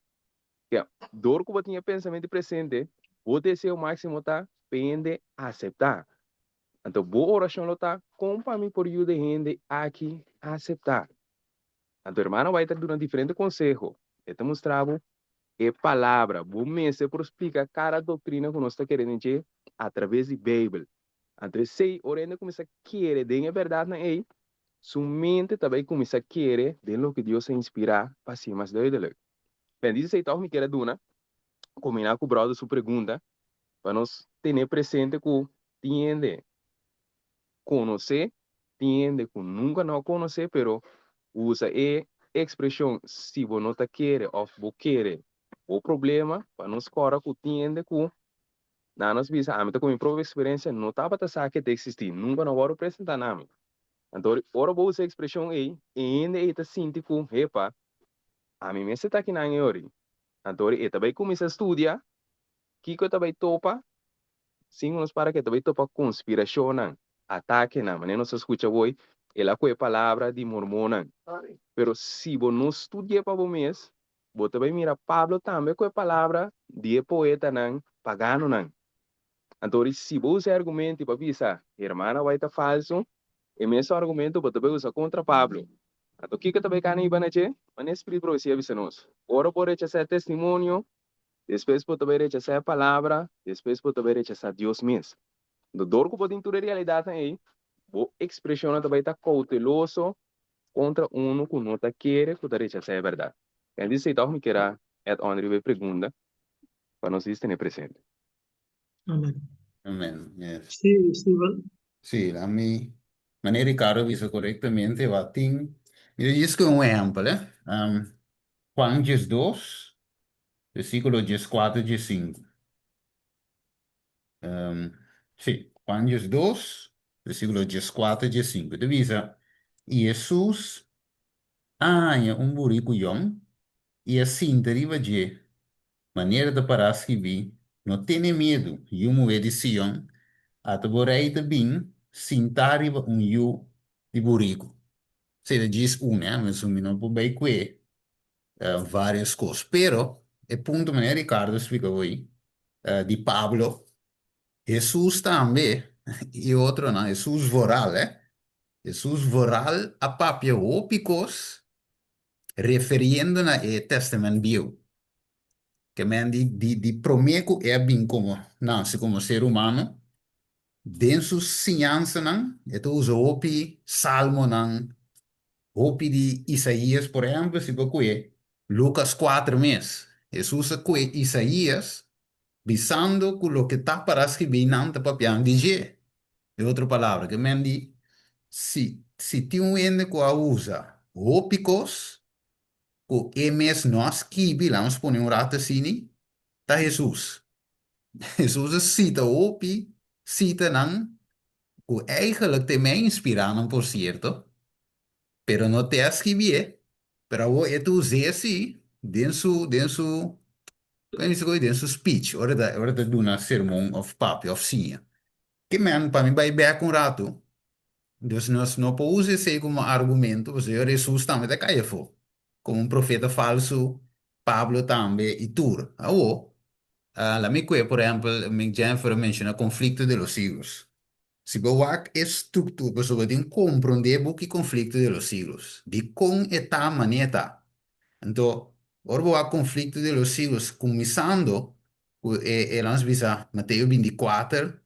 Ke dor ku bo tin e pensamentu presente, bo deseo máksimo ta pa hende aseptá. Anto bo orashon lo ta, kon pa mi por yuda e hende aki aseptá? Anto hermana White ta duna diferente konseho. E ta mustra bo E Palabra. Bo mester por splika kada doktrina ku nos ta kere den dje atraves di Beibel. Anto esei, ora hende kuminsá kere den e bèrdatnan ei, su mente ta bai kuminsá kere den loke Dios a inspirá pa hasié mas duidelik. Bendis esei tòg mi kier a duna, kombiná ku bròder su pregunta, pa nos tene presente ku tin hende konosé, tin hende ku nunka no a konosé, pero usa e ekspreshon si bo no ta kere òf bo kere bo problema pa nos kòrda ku tin hende ku nan nos bisa ami ta ku mi propio eksperensia no tabata sa ke ta eksistí, nunka no a wòrdu presentá na mi. Anto ora bo usa e ekspreshon ei, e hende ei ta sinti ku, hepa, ami mester ta akinan e ori. Anto e ta bai kuminsá studia kiko e ta bai topa. Sin ku nos para ke ta bai topa konspirashonnan, atakenan, manera nos a skucha awor, el a kohe palabra di mormonnan. Pero si bo no studi'é pa bo mes, bo ta bai mira Pablo tambe kohe palabra di e poetanan paganonan. Anto ori si bo usa e argumento pa bisa hermana White ta falso, e mesun argumento bo ta bai usa kontra Pablo. Anto kiko ta bai kana hiba na dje? Manera Spirit Profesia a bisa nos, Ora bo rechasá e testimonio, Despues bo ta bai rechasá e Palabra, despues bo ta bai rechasá Dios mes. Anto dor ku bo tin tur e realidatnan ei, bo ekspreshonnan ta bai ta kouteloso kontra unu ku no ta kere ku ta rechasá e bèrdat. En di esei tòg mi kier a add on riba e pregunta pa nos dis tene presente. Amen. Amen, yes. Sí, Steven. Sí, ami, manera Ricardo a bisa korektamente, wak tin, mi ta djis ku un ehèmpel, eh. Juan 12, Versíkulo 14, 15. Sí, Juan 12, versíkulo 14, 15. Ta bisa, I Hesus a haña un buriku yòn i a sinta riba dje, manera ta pará skibí, No tene miedu, yu muhé di Sion, ata bo rei ta bin sintá riba un yu di buriku. Esei ta djis un, eh, mi no por bai kue varios cos. Pero e punto manera Ricardo a splica hoy di Pablo, Hesus tambe y otronan, Hesus vooral eh, Hesus vooral a papia hopi cos referiendo na e Testament Bieu. Ke men di di di prome cu e a bin como nace como ser humano, den su siñansanan e ta usa hopi salmonan, Hopi di Isaías, por ehèmpel, si bo kue Lukas kuater mes, Hesus a kue Isaías bisando ku loke ta para skibí nan ta papiando di dje. Den otro palabra, ke men di, si si tin un hende ku a usa hopi kos ku e mes no a skibi, laga nos pone un ratu asini, ta Hesus. Hesus a sita hopi sitanan ku eigenlijk te me inspirá nan por sierto, pero no te a skibié, pero awor e ta us'é sí den su den su kon bisa koe den su speech ora e ta ora e ta duna sermon òf papia òf siña. Ke men pa mi bai bèk un ratu, dus nos no por usa esei komo argumento pasobra Hesus tambe ta kai afó komo un profeta falsu, Pablo tambe i tur. Awor La mi kue, por ehempel, mi Jennifer a menciona Conflicto de los Siglos. Si bo wak e structura, pasobra bo tin comprende e buki Conflicto de los Siglos, dicon e ta mane e ta. Anto, ora bo wak Conflicto de los Siglos, cuminsando cu e, e laat nos bisa, Mateo 24,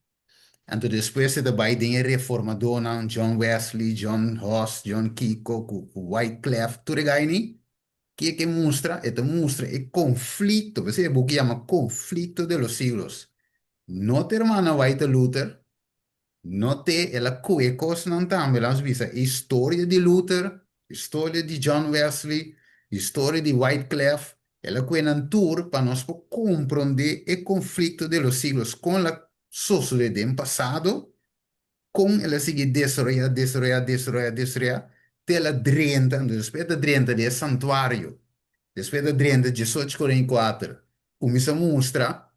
anto despues e ta bay den e reformadornan, John Wesley, John Huss, John Kiko, cu Wyclef, tur e gainí, Ke ke mustra? E ta mustra e konflikto, p'esei e buki yama Conflicto de los Siglos. No ta hermana White Luther, no te el a kohe kosnan tambe, lanos bisa e historia di Luther, historia di John Wesley, historia di Wyclef, el a kohe nan tur pa nos por komprondé e Conflicto de los Siglos, kon el a sosodé den pasado Kon el a sigui desaroyá, desaroyá, desaroyá, desaroyá, te el a drenta, anto despues e ta drenta den e santuario, despues e ta drenta 1844, kuminsá mustra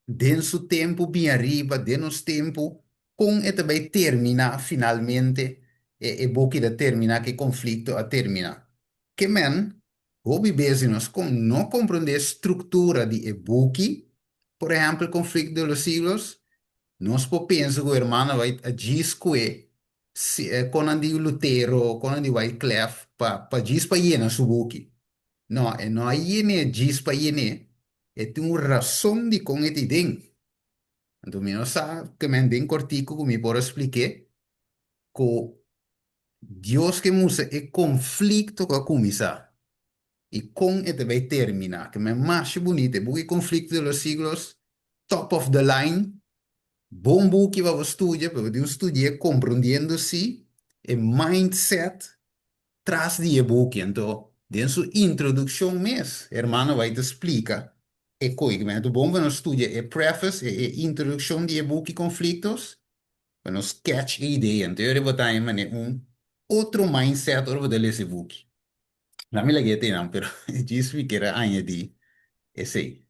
den su tempu bin ariba, den nos tempu, kon e ta bai terminá finalmente, e e buki ta terminá, ku e konflikto a terminá. Ke men, hopi bes di nos kon no komprondé e struktura di e buki, por ehèmpel Conflicto de los Siglos, Nos por pensa ku hermano bai a djis kue konan di Lutero, konan di Wyclef pa pa djis pa yena su buki. No, e no a yen'é djis pa yen'é, e tin un rason dikon e tin den. Anto mi no sa ke men den kortiku ku mi por a splik'é ku Dios ke mustra e konflikto ku a kuminsá i kon e ta bai terminá. Ke men masha bunita e buki Conflicto de los Siglos, top of the line, bon buki pa bo studia, pero bo tin ku studi'é komprondiendo si e mindset tras di e buki. Anto den su introdukshon mes hermano bai ta splika e koi. Ke men ta bon pa nos studia e preface, e introdukshon di e buki Conflictos, pa nos catch e idea. Anto yora bo ta haña manera un otro mindset ora bo ta lesa e buki. Na mi lag'é te nan, pero djis mi kier a añadí esei.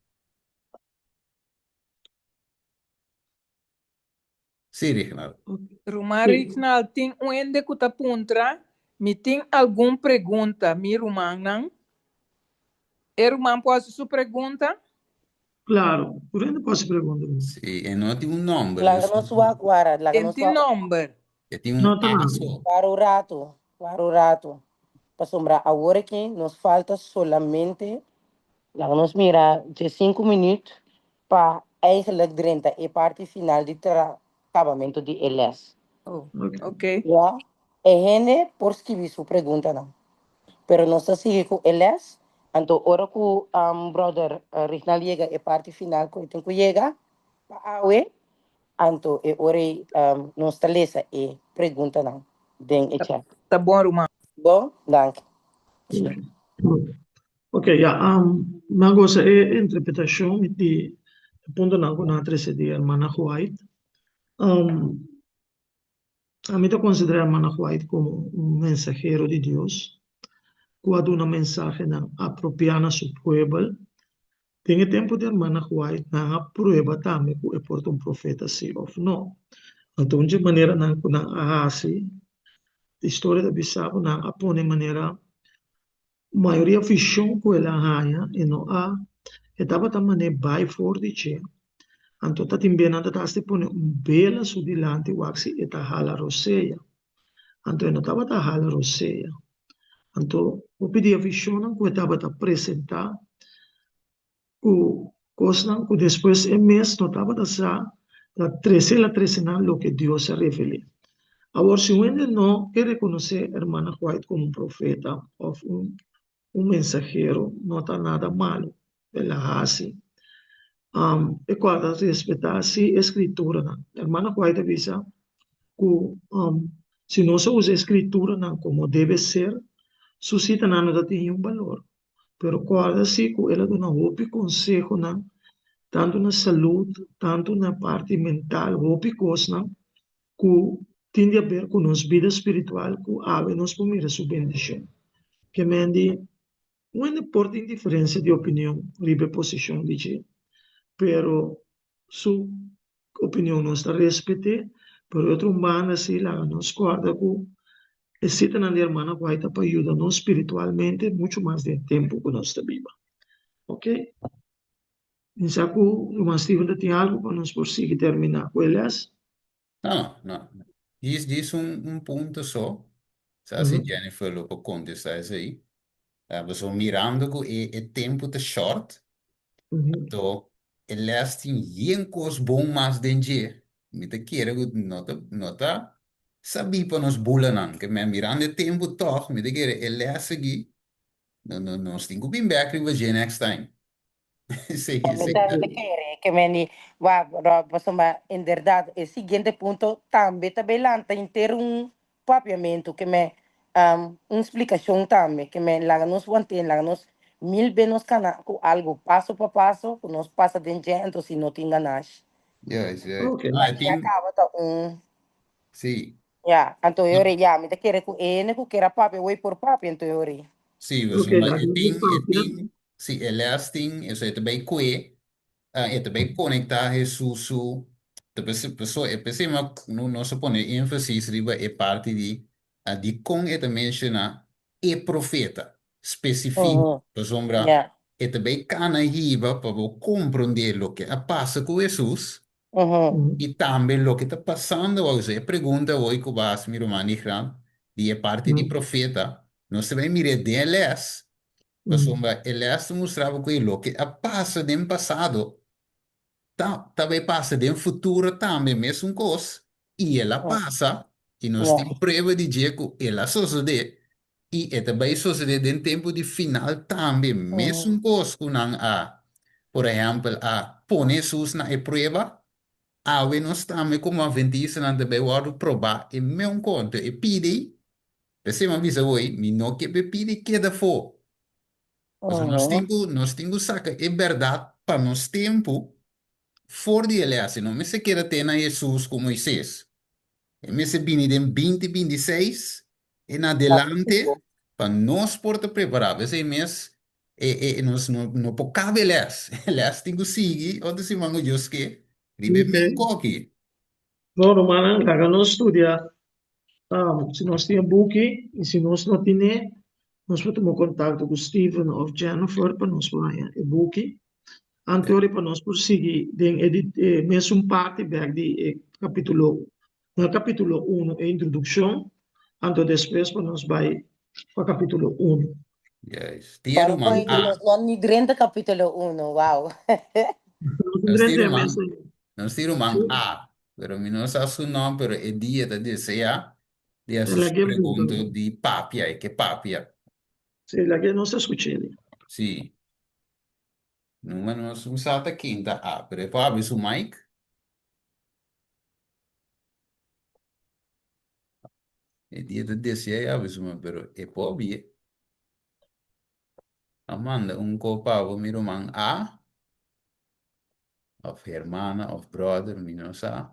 Sí, Rignald. Ruman Sí. Rignald, tin un hende ku ta puntra, Mi tin algun pregunta, mi rumannan. E ruman por hasi su pregunta? Claro, tur hende por hasi pregunta. Sí, e no tin un nòmber. Laga nos wak, wara, laga E nos tin wak. nòmber. E tin un No ta nada. paso. Wara un rato, wara un rato. Pasobra awor aki nos falta solamente, laga nos mira, diesinku minuut pa eigenlijk drenta e parti final di tra kabamentu di e les. Oh, Ok. ok. Ya, e hende por skibi su preguntanan, pero nos ta sigui ku e les, anto ora ku brother Rignal yega e parti final ku e tin ku yega pa awe, anto e ora ei nos ta lesa e preguntanan den e chat. Ta bon ruman. Bon, danki. Ok, ya, mi a gosa e interpretashon di e puntonan ku nan a trese di hermana White. Ami ta konsiderá hermana White komo un mensahero di Dios ku a duna mensahenan apropiá na su puebel. Den e tempu di hermana White nan a prueba tambe ku e por ta un profeta si òf no. Anto un dje maneranan ku nan a hasi, historia ta bisa ku nan a pone manera Mayoria vishon ku el a haña e no a e tabata man'é bai for di dje. Anto ta tin be nan ta hasta pone un bela su dilanti wak si e ta hala rosea. Anto e no tabata hala rosea. Anto hopi di e vishonnan ku e tabata presentá ku kosnan ku despues e mes no tabata sa ta trese el a trese nan loke Dios a revel'é. Awor si un hende no ke rekonosé Hermana White komo un profeta òf un un mensahero no ta nada malu el a hasi. E kual ta respetá si e skrituranan. Hermana White a bisa ku si nos a usa e skrituranan komo debe ser, su sitanan no ta tin niun balor. Pero kòrda si ku el a duna hopi konsehonan, tantu na salud, tantu na parti mental, hopi kosnan ku tin di aber ku nos bida spiritual ku awe nos por mira su bendishon. Ke men di, un hende por tin diferensia di opinion riba e posishon di dje, pero su opinion nos ta respet'é, pero di otro un banda si laga nos kòrda ku e sitanan di hermana White ta pa yuda nos spiritualmente muchu mas den e tempu ku nos ta biba. Ok. Mi sa ku ruman Steven ta tin algu pa nos por sigui terminá ku e lès. No, no. Djis djis un un punto so. Sa si Jennifer lo por kontestá esei. Pasobra mirando ku e e tempu ta short, anto e lès tin yen kos bon mas den dje. Mi ta kere ku no ta no ta sabí pa nos bulanan. Ke men mirando e tempu tòg mi ta kere e lès aki no no nos tin ku bin bèk riba dje next time. Sí, Mi sí. ta kere ke men di, wak, Rob, pasobra inderdat e siguiente punto tambe ta bay lanta henter un papiamentu ke men un splikashon tambe ke men laga nos want'é, laga nos mil be nos kana ku algu paso pa paso ku nos pasa den dje anto si no tin ganashi. Juist, juist. Ok. Ah, e Ya tin, kaba ta un, sí. ya, anto No, yori ya, mi ta kere ku e hende ku kier a papia wey por papia anto yori. sí, Ok, pasobra laga e nos tin, e papia. tin, sí, e les tin, o sea, e ta bay kue, ah, e ta bay konektá Hesus su, ta p'esei, paso e p'esei ma no nos a pone énfasis riba e parti di, ah, dikon e ta menshoná e profeta spesifiko, Ujú, pasobra ya. e ta bay kana hiba pa bo komprondé loke a pasa ku Hesus Ujú. i tambe loke ta pasando awor. E pregunta awor ku bo a hasi mi ruman Nigran di e parti di profeta, nos ta bay mir'é den e lès, pasobra e lès ta mustra bo ku e loke a pasa den pasado ta ta bay pasa den futuro tambe mesun kos, i el a pasa i nos tin prueba di dje ku el a sosodé i e ta bay sosodé den tempu di final tambe mesun kos ku nan a por ehèmpel a pone Hesus na e prueba, awe nos tambe komo atventistanan ta bay wòrdu probá e meun konto e pidi, p'esei mi a bisa hoy mi no ke p'e pidi keda afó, pasobra nos tin ku nos tin ku saka e bèrdat pa nos tempu for di e lès, e no mester keda te na Hesus ku Moises, e mester bini den binti 26 en adelante pa nos por ta prepará. P'esei mes e e nos no no por kaba e lès. E lès tin ku sigui otro siman ku Dios ke riba e Ok. men koki. Bon, rumannan, laga nos studia. Si nos tin e buki i si nos no tin'é, nos por tuma kontakto ku Steven òf Jennifer pa nos por haña e buki. Anto pa nos por sigui den e di e mesun parti bèk di e kapítulo na kapítulo unu e introdukshon, anto despues pa nos bai pa kapítulo unu. Juist. Tin e Para ruman point A. nos no ni drenta kapítulo unu, wow. Nos Nos tin drenta e ruman, mesun. nos tin ruman A, pero mi no sa su nòmber, pero e dia ta deseá di hasi su Laga e pregunta punta. di papia, e ke papia. Sí, laga nos a skuch'é. Sí. Numa nos un sa ta ken ta A, pero e por habri su mic. E dia ta desea e habri su mic, pero e por habri. A manda un ko pa bo, mi ruman A, of hermana of brother, mi no sa.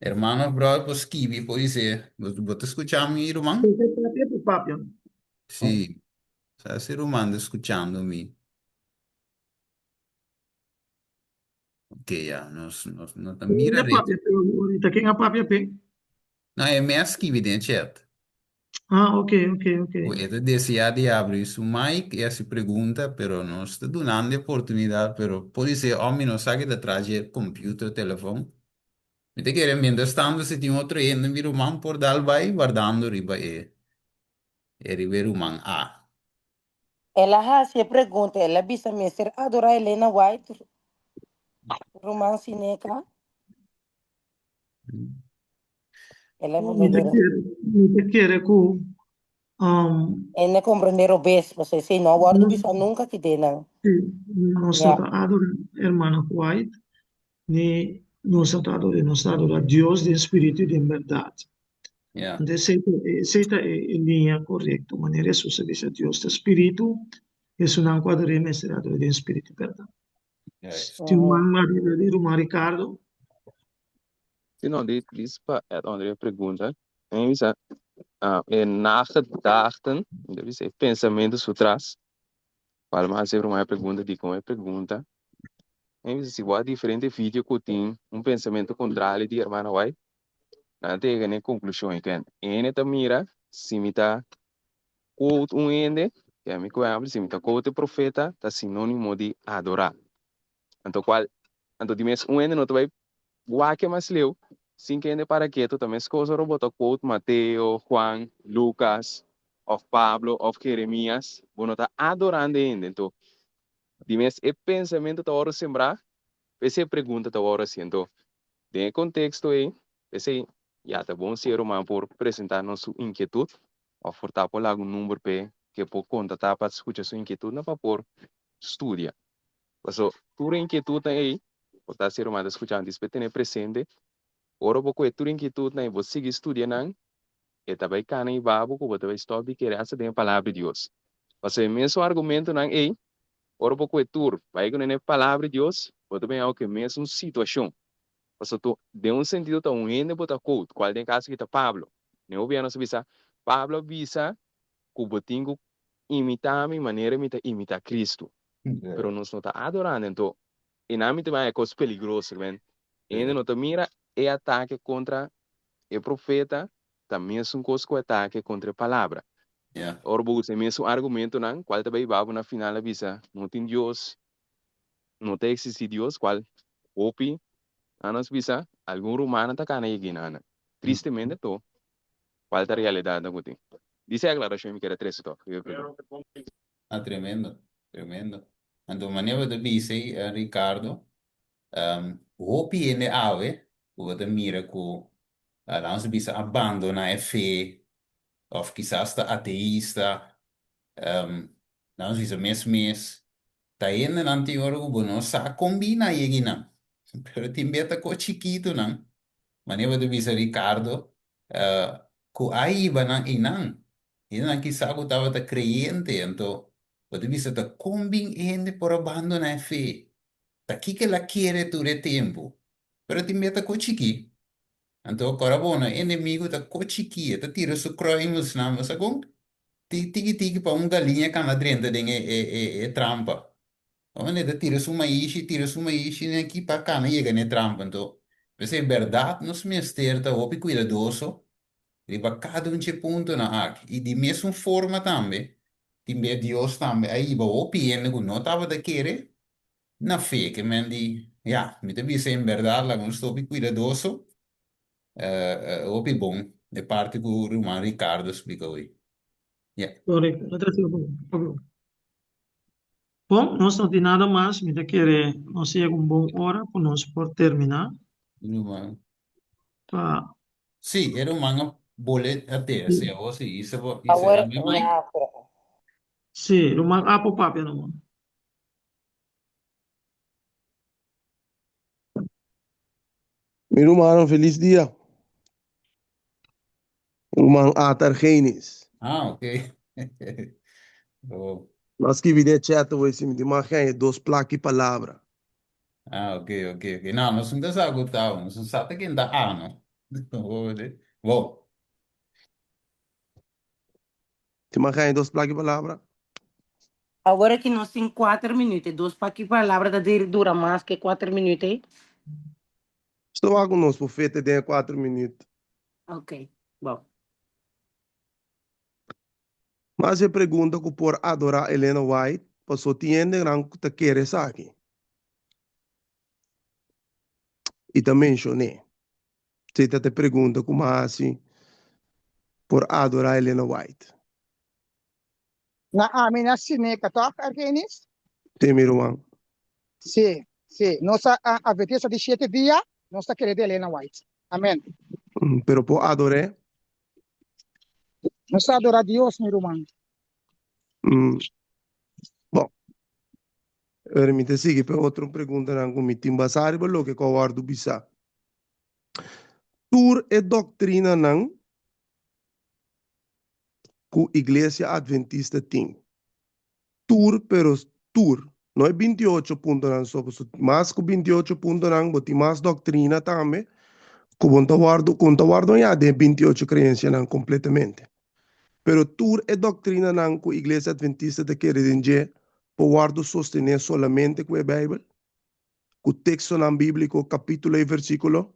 Hermano of brother por skibi, por dice, bo, bo ta skucha mi, ruman? Si ta papia, por papia. Sí, sa si ruman ta skuchando mi. Ok, ya, nos, nos no ta mira Ken a recht. papia p'e ahorita? Ken a papia p'e? No, e me a skibi den chat. Ah, ok, ok, ok. Ku e ta deseá di abri su mic i hasi pregunta, pero nos ta dunando e oportunidat, pero podisé òf mi no sa ki ta tras dje computer, telefon. Mi ta kere mientras tanto si tin otro hende mi ruman por dal bai wardando riba e e riba e ruman A. El a hasi e pregunta, el a bisa mester adorá Elena White, ruman Sineca? El a Mi ta mira. kere, mi ta kere ku um, E no comprende robes, pasobra esei no a wòrdu nos, bisa nunca ki den nan. sí, nos no Ya. ta adorá hermana White, ni nos no ta ador'é, nos ta adorá Dios den spiritu i den bèrdat. Ya. Anto esei ta, esei ta e, e liña korekto, manera Hesus a bisa, Dios ta spiritu, esunnan ku ador'é mester ador'é den spiritu i bèrdat. Juist. Tin un man ariba di ruman Ricardo. Si no, di dis pa add on riba e pregunta. Mi bisa, ah, e nagedachten, mi ta bisa e pensamentu su tras. Cual mi a hasi ruman e pregunta dikon e pregunta. Mi bisa si bo a diferente video ku tin un pensamentu kontrali di hermana White, nan ta yega na e konklushon e ken. Ene ta mira si mi ta quote un hende, ke ami ku ehempel, si mi ta quote e profeta, ta sinónimo di adorá. Anto kual, anto di mes un hende no ta bai wak e mas leu, sin ke hende para ketu, ta meskos ora bo ta quote Mateo, Juan, Lukas, òf Pablo, òf Jeremias, bo no ta adorando e hende. Anto, di mes e pensamentu ta wòrdu sembrá, p'esei e pregunta ta wòrdu hasi. Anto, den e konteksto ei, p'esei Ya ta bon si e ruman por presentá nos su inkietut òf por ta por laga un number p'e ke por kontaktá pa skucha su inkietutnan pa por studia. Paso tur e inkietutnan ei por ta si e ruman ta skucha antes p'e tene presente. Ora bo kohe tur e inkietutnan i bo sigui studia nan, e ta bai kana i babo ku bo ta bai stòp di kere asta den e Palabra di Dios. Paso e mesun argumentonan ei, ora bo kohe tur bai ku nan den e Palabra di Dios, bo ta bin haña ku e mesun situashon. Pasobra tu, den un sentido ta un hende bo ta quote, cual den caso aki ta Pablo. Den hopi nos a bisa, Pablo a bisa cu bo tin cu imita mi manera mi ta imita Cristo. Pero nos no ta adorando, anto e nan mi ta bay e cos peligroso, men. Hende no ta mira e atake contra e profeta ta mesun cos cu atake contra e palabra. Ora bo usa e mesun argumentonan, cual ta bay babo na final a bisa, no tin Dios, No ta existi Dios cual hopi a nos bisa algun rumannan ta cana yegi na nan. Tristemente to cual ta realidadnan cu tin. Dice e aclaracion mi kere trece to. Ah, tremendo, tremendo. Anto manera bo ta bisa ei, Ricardo, hopi hende awe ku bo ta mira ku laga nos bisa a bandona e fe òf kisas ta ateista, laga nos bisa mes mes Ta hendenan tin ora ku bo no sa kon bini a yega einan. Pero tin bia ta ko chikitunan, manera bo ta bisa Ricardo, ku a hiba nan einan. Hendenan kisa ku tabata kreyente, anto bo ta bisa ta kon bin e hende por a bandoná e fe? Ta kiko el a kere tur e tempu? Pero tin bia ta ko chikí. Anto kòrda bo, no e enemigu ta ko chikí, e ta tira su kruimelsnan, bo sa kon? Tiki tiki pa un galiña kana drenta den e trampa. Ora e ta tira su maishi, tira su maishi na aki pa kana yega na e trampa. Anto, p'esei bèrdat nos mester ta hopi kuidadoso riba kada un dje puntonan aki. I di mesun forma tambe, tin bia Dios tambe a hiba hopi hende ku no tabata kere na fe. Ke men di, ya, mi ta bisa en bèrdat laga nos ta hopi kuidadoso. Hopi bon e parti ku ruman Ricardo splika hoy. Ya. Korekto, ta trese bon. Bon, nos no tin nada mas, mi ta kere nos yega un bon ora ku nos por terminá. Ruman. Pa. Sí, e ruman a bole a te, sí, awor sí, isa bo, isa Awor, ami Mike. ya, pero. Sí, ruman a por papia numa. Mi rumannan felis dia. Ruman Ata Argenis. Ah, ok. Oh. M'a skibi den e chat awor si mi tin mas gen e dos plaki palabra. Ah, ok, ok, ok. No, nos no ta sa ku ta, nos no sa ta ken ta A, no. Bo. Tin mas gen e dos plaki palabra? Awor aki nos tin kuater minuut. E dos plaki palabra ta dura mas ke kuater minuut ei. Sto wak ku nos por fete den e kuater minuut. Ok, bon. Mas e pregunta ku por adorá Elena White paso tin hendenan ku ta kere esaki i ta menshon'é. Esei ta e pregunta ku mi a hasi por adorá Elena White. Na ami na Sineca tòg, Argenis? Sí, mi ruman. Sí, sí. Nos a Adventista di siete dia, nos ta kere di Elena White. Amen. Pero por ador'é? Nos ta adorá Dios, mi ruman. Bon. Pero mi ta sigui p'e otro preguntanan ku mi tin basá riba loke ku a wòrdu bisá. Tur e doktrinanan ku Iglesia Adventista tin. Tur pero tur, no e 28 puntonan so, pasobra mas ku 28 puntonan bo tin mas doktrina tambe ku bo ta wòrdu ku no ta wòrdu hañá den e 28 kreensianan kompletamente. Pero tur e doktrinanan ku Iglesia Adventista ta kere den dje por wòrdu sostené solamente ku e Beibel, ku tekstonan bíbliko, kapítulo i versíkulo.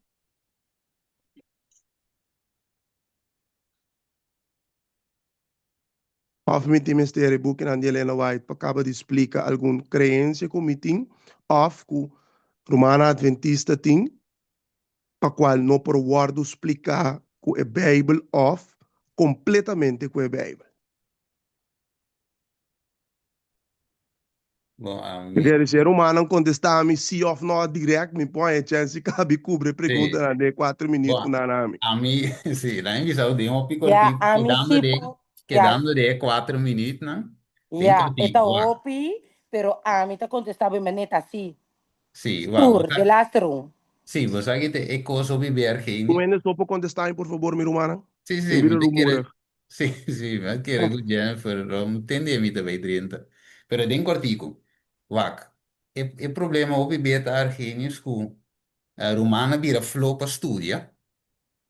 Òf mi tin mester e bukinan di Elena White pa kaba di splika algun kreensia ku mi tin òf ku rumannan adventista tin pa kual no por wòrdu spliká ku e Beibel òf kompletamente ku e Beibel. Bon, a Mi mi. kere si e rumannan kontestá mi sí òf nò dirèkt, mi por haña e chèns di kabi kubri e Sí. preguntanan den e kuater minüt Bon, ku nan a mi. a mi, sí, nan a bisa den hopi Ya, kòrtiku, a mi kedando sí den, por, ya, kedando den e kuater minütnan, den ya, e ta kòrtiku, wak. hopi, pero ami ta kontestá bo e manera sí. Sí, wak, bo Tur, sa, de laatste un. sí, bo sa ki ta e kos hopi ber, Un Geni. hende so por kontestá mi, por fabor, mi rumannan? Sí, Mi sí, bira mi ta kere, rumoerig. Sí, sí, mi a kere ku Jennifer, no tende mi ta bay drenta. Pero den kòrtiku, wak, e e problema hopi bia ta Argenius ku ruman a bira flo pa studia,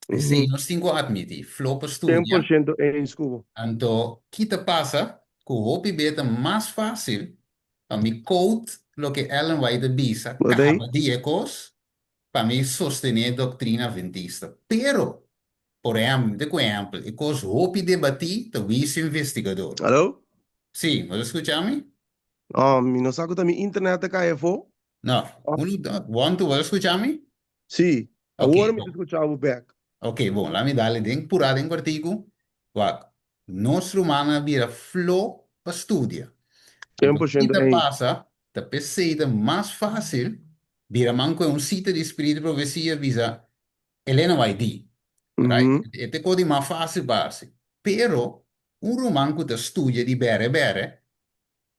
esei nos tin ku atmití, flo pa Sien studia, por shento eens ku bo. anto ki ta pasa ku hopi bia ta mas fásil pa mi quote loke Ellen White a bisa Bo ta ei? kaba di e kos pa mi sostené doktrina adventista. Pero Por ehèmpel, mi ta ku ehèmpel, e kos hopi debatí ta huisio investigador. Alo? Sí, bo ta skucha mi? No, mi no sa ku ta mi internet ta kai afó. No, unu, one, two, bo ta skucha mi? Sí, Ok, awor mi ta bon. skucha bo bèk. Ok, bon, laat mi dale den purá den kòrtiku. Wak, nos rumannan a bira flo pa studia. Sien Anto por ki shento ta eens. pasa, ta p'esei ta mas fásil bira man ku e un sita di Spiritu di Profesia bisa, Elena bai di, right? Mhm. E ta kos di mas fásil pa hasi. Pero un ruman ku ta studia di bèrè bèrè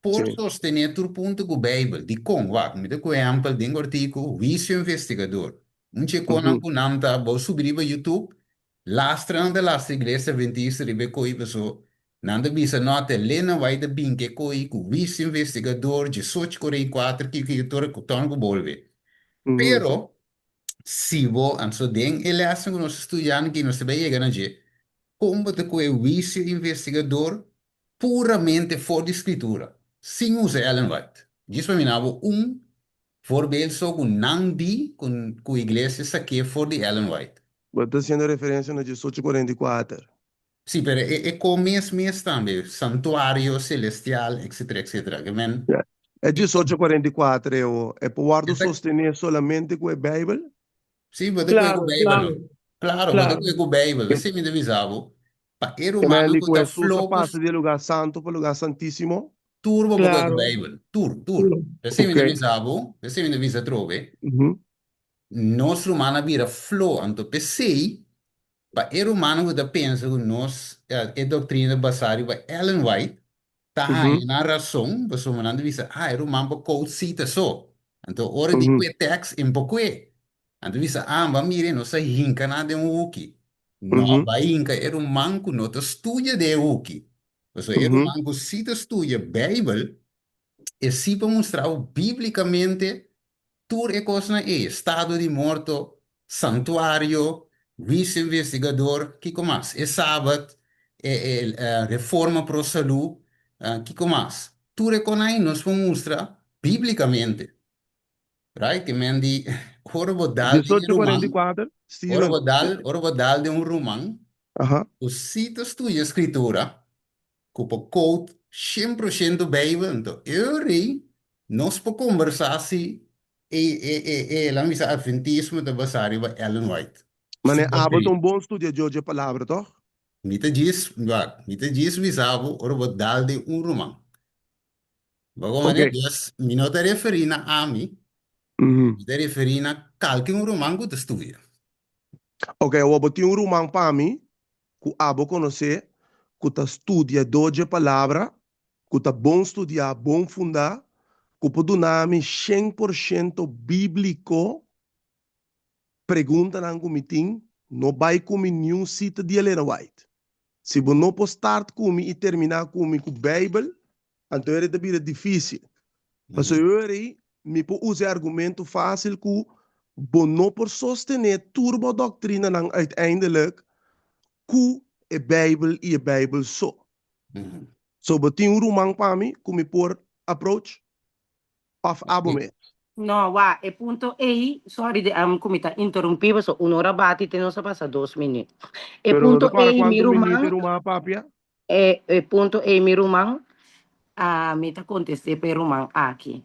por Sí. sostené tur punto ku Beibel. Dikon? Wak, mi ta ku ehèmpel den kòrtiku, Huisio Investigador. Un dje konan Mhm. ku nan ta bo subi riba YouTube, lastra nan ta lastra Iglesia Adventista riba e koi paso nan ta bisa no ta Elena White ta bin ku e koi ku Huisio Investigador, diesocho korei kuater kiko kiko tur ku tòn ku bolbe. Mhm. Pero Si bo, anto den e lèsnan ku nos ta studiando aki nos ta bai yega na dje, kon bo ta kohe huisio investigador puramente for di Skritura, sin usa Ellen White? Djis pa mina bo un voorbeeld so ku nan di ku ku iglesia sak'é for di Ellen White. Bo ta hasiendo referensia na diesocho kuarenta i kuater. Sí, pero e e ko mes mes tambe, santuario celestial, etcetera, etcetera. Ke men. Ya. E diesocho kuarenta i kuater e o e por wòrdu sostené solamente ku e Beibel? Sí, bo ta kohe ku Claro, Beibel no. claro, Claro, bo ta claro. kohe ku Beibel. Esei mi ta bisa bo. Pa e Ke men rumannan di ku ku ta Hesus a floho pasa di e lugá santu pa lugá santísimo? Tur bo por kohe ku Claro. Beibel. Tur, tur. Tur. Esei mi ta Ok. bisa bo, esei mi ta bisa atrobe. Nos ruman a bira floho, anto p'esei Pa e rumannan ku ta pensa ku nos e doktrina ta basá riba Ellen White ta haña nan rason pasobra nan ta bisa, ah, e ruman por kout sita so. Anto ora di kue tèks e por kue. Nan ta bisa, ah, bo a mira e nos a hinka nan den un huki. No, bai hinka e ruman ku no ta studia den e huki. Pasobra e ruman ku si ta studia Beibel, e si por mustra bo bíblikamente Tur e kosnan ei, estado di morto, santuario, huisio investigador, kiko mas? E sabat, e e reforma pro salú, kiko mas? Tur e konan ei nos por mustra bíblikamente. Right? Ke men di, ora bo dal den e Diesocho kuarenta i ruman, kuater, ora Steven. bo dal, ora bo dal den un ruman ku sí ta studia Skritura, ku por quote shen por shento Beibel, anto e rei nos por kombersá si e e e e laga mi bisa adventismo ta basá riba Ellen White. Mane Si bo abo ta cree. un bon studiadó dje palabra, tòg? Mi ta djis, wak, mi ta djis bisa bo ora bo dal den un ruman. Bo komprendé? Oké. Dus mi no ta referí na ami, mi ta referí na kalke un ruman ku ta studia. Oké, awor bo tin un ruman pa mi ku abo konosé, ku ta studiadó dje Palabra, ku ta bon studiá, bon fundá, ku por duna mi 100% bíbliko preguntanan ku mi tin, no bai ku mi niun sita di Elena White. Si bo no por start ku mi i terminá ku mi ku Beibel, Anto eri ta bira difícil. Pasobra eri mi por usa e argumento fácil ku bo no por sostené tur bo doktrinanan uiteindelijk ku e Bijbel i e Bijbel so. So bo tin un ruman pa mi ku mi por approach? Òf abo mes? No, wak, e punto ei, sorry de am ku mi ta interumpí boso, un ora bati te nos a pasa dos minuut. E Pero no ta punto kòrda ei, mi kuantu minuut e ruman, ruman a papia? E e punto ei mi ruman, ami ta kontest'é pa e ruman aki.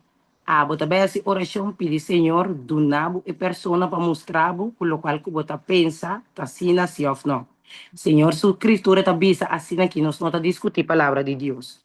Abo ta bai hasi orashon pidi Señor duna bo e persona pa mustra bo ku lokual ku bo ta pensa ta asina si òf no. Señor su Skritura ta bisa asina ki nos no ta diskutí palabra di Dios.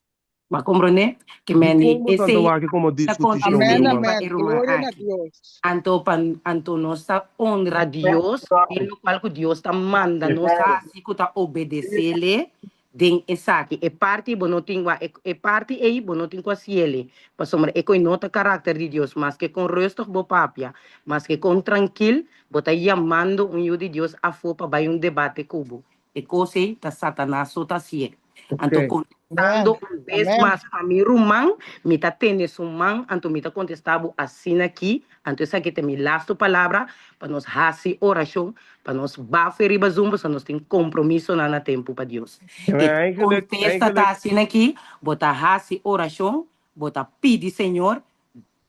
Bo a komprondé? Ke men di Dikon bo ta esei wak komo ta diskutishon, mi kontest'é Amèn, ruman? pa amèn. e ruman Gloria na aki. Dios. Anto pa anto nos ta honra Dios den lokual ku Dios ta manda nos hasi ku ta obedesele den esaki. E parti bo no tin wak e e parti ei bo no tin ku hasiele pasobra e koe no ta karakter di Dios. Maske kon rustig bo papia, maske kon trankil bo ta yamando un yu di Dios afó pa bai un debate ku bo. E kos ei ta Satanas so ta hasié. Anto Ok. kontestando Amèn, un bes amèn. mas pa mi ruman, mi ta tene su man, anto mi ta kontestá bo asina aki, anto esaki ta mi lastu palabra, pa nos hasi orashon, pa nos bafe riba Zoom, pasobra nos tin kompromisonan na tempu pa Dios. Ja, E maar eigenlijk, kontesta ta eigenlijk, asina aki, bo ta hasi orashon, bo ta pidi Señor,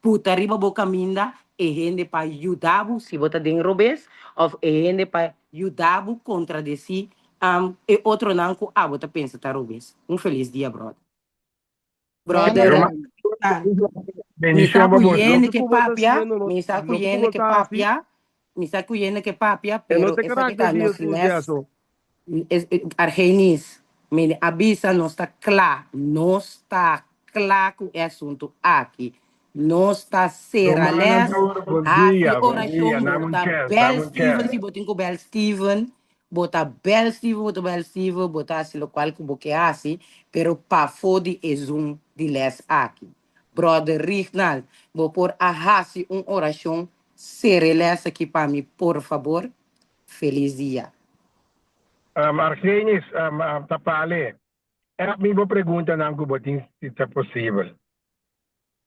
Puta riba bo kaminda e hende pa yuda bo si bo ta den robes of e hende pa yuda bo kontradesí e otronan ku abo ta pensa ta robes. Un felis dia brother. Amen, Brother amen. Mi sa Bendicion pa ku boso. yende loke ke ku bo ta papia, haciendo no, mi sa ku loke ku yende bo ke ta hasi, papia, mi sa ku yende ke papia, e no pero ta e esaki karakter ta di nos Jesus les eso. Argenis, mi a bisa nos ta kla, nos ta kla ku e asuntu aki. Nos ta sera Rumannan les, tur, bon hasi dia, bon dia. orashon, Dame bo un ta chèns, bèl dame un Steven chèns. si bo tin ku bèl Steven, bo ta bèl Steven, bo ta bèl Steven, bo ta hasi lokual ku bo ke hasi, pero pafó di e Zoom di les aki. Bròder Rignald, bo por a hasi un orashon, sera e les aki pa mi, por fabor? Felis dia. Argenis, ta pale. App mi bo preguntanan ku bo tin si ta posibel.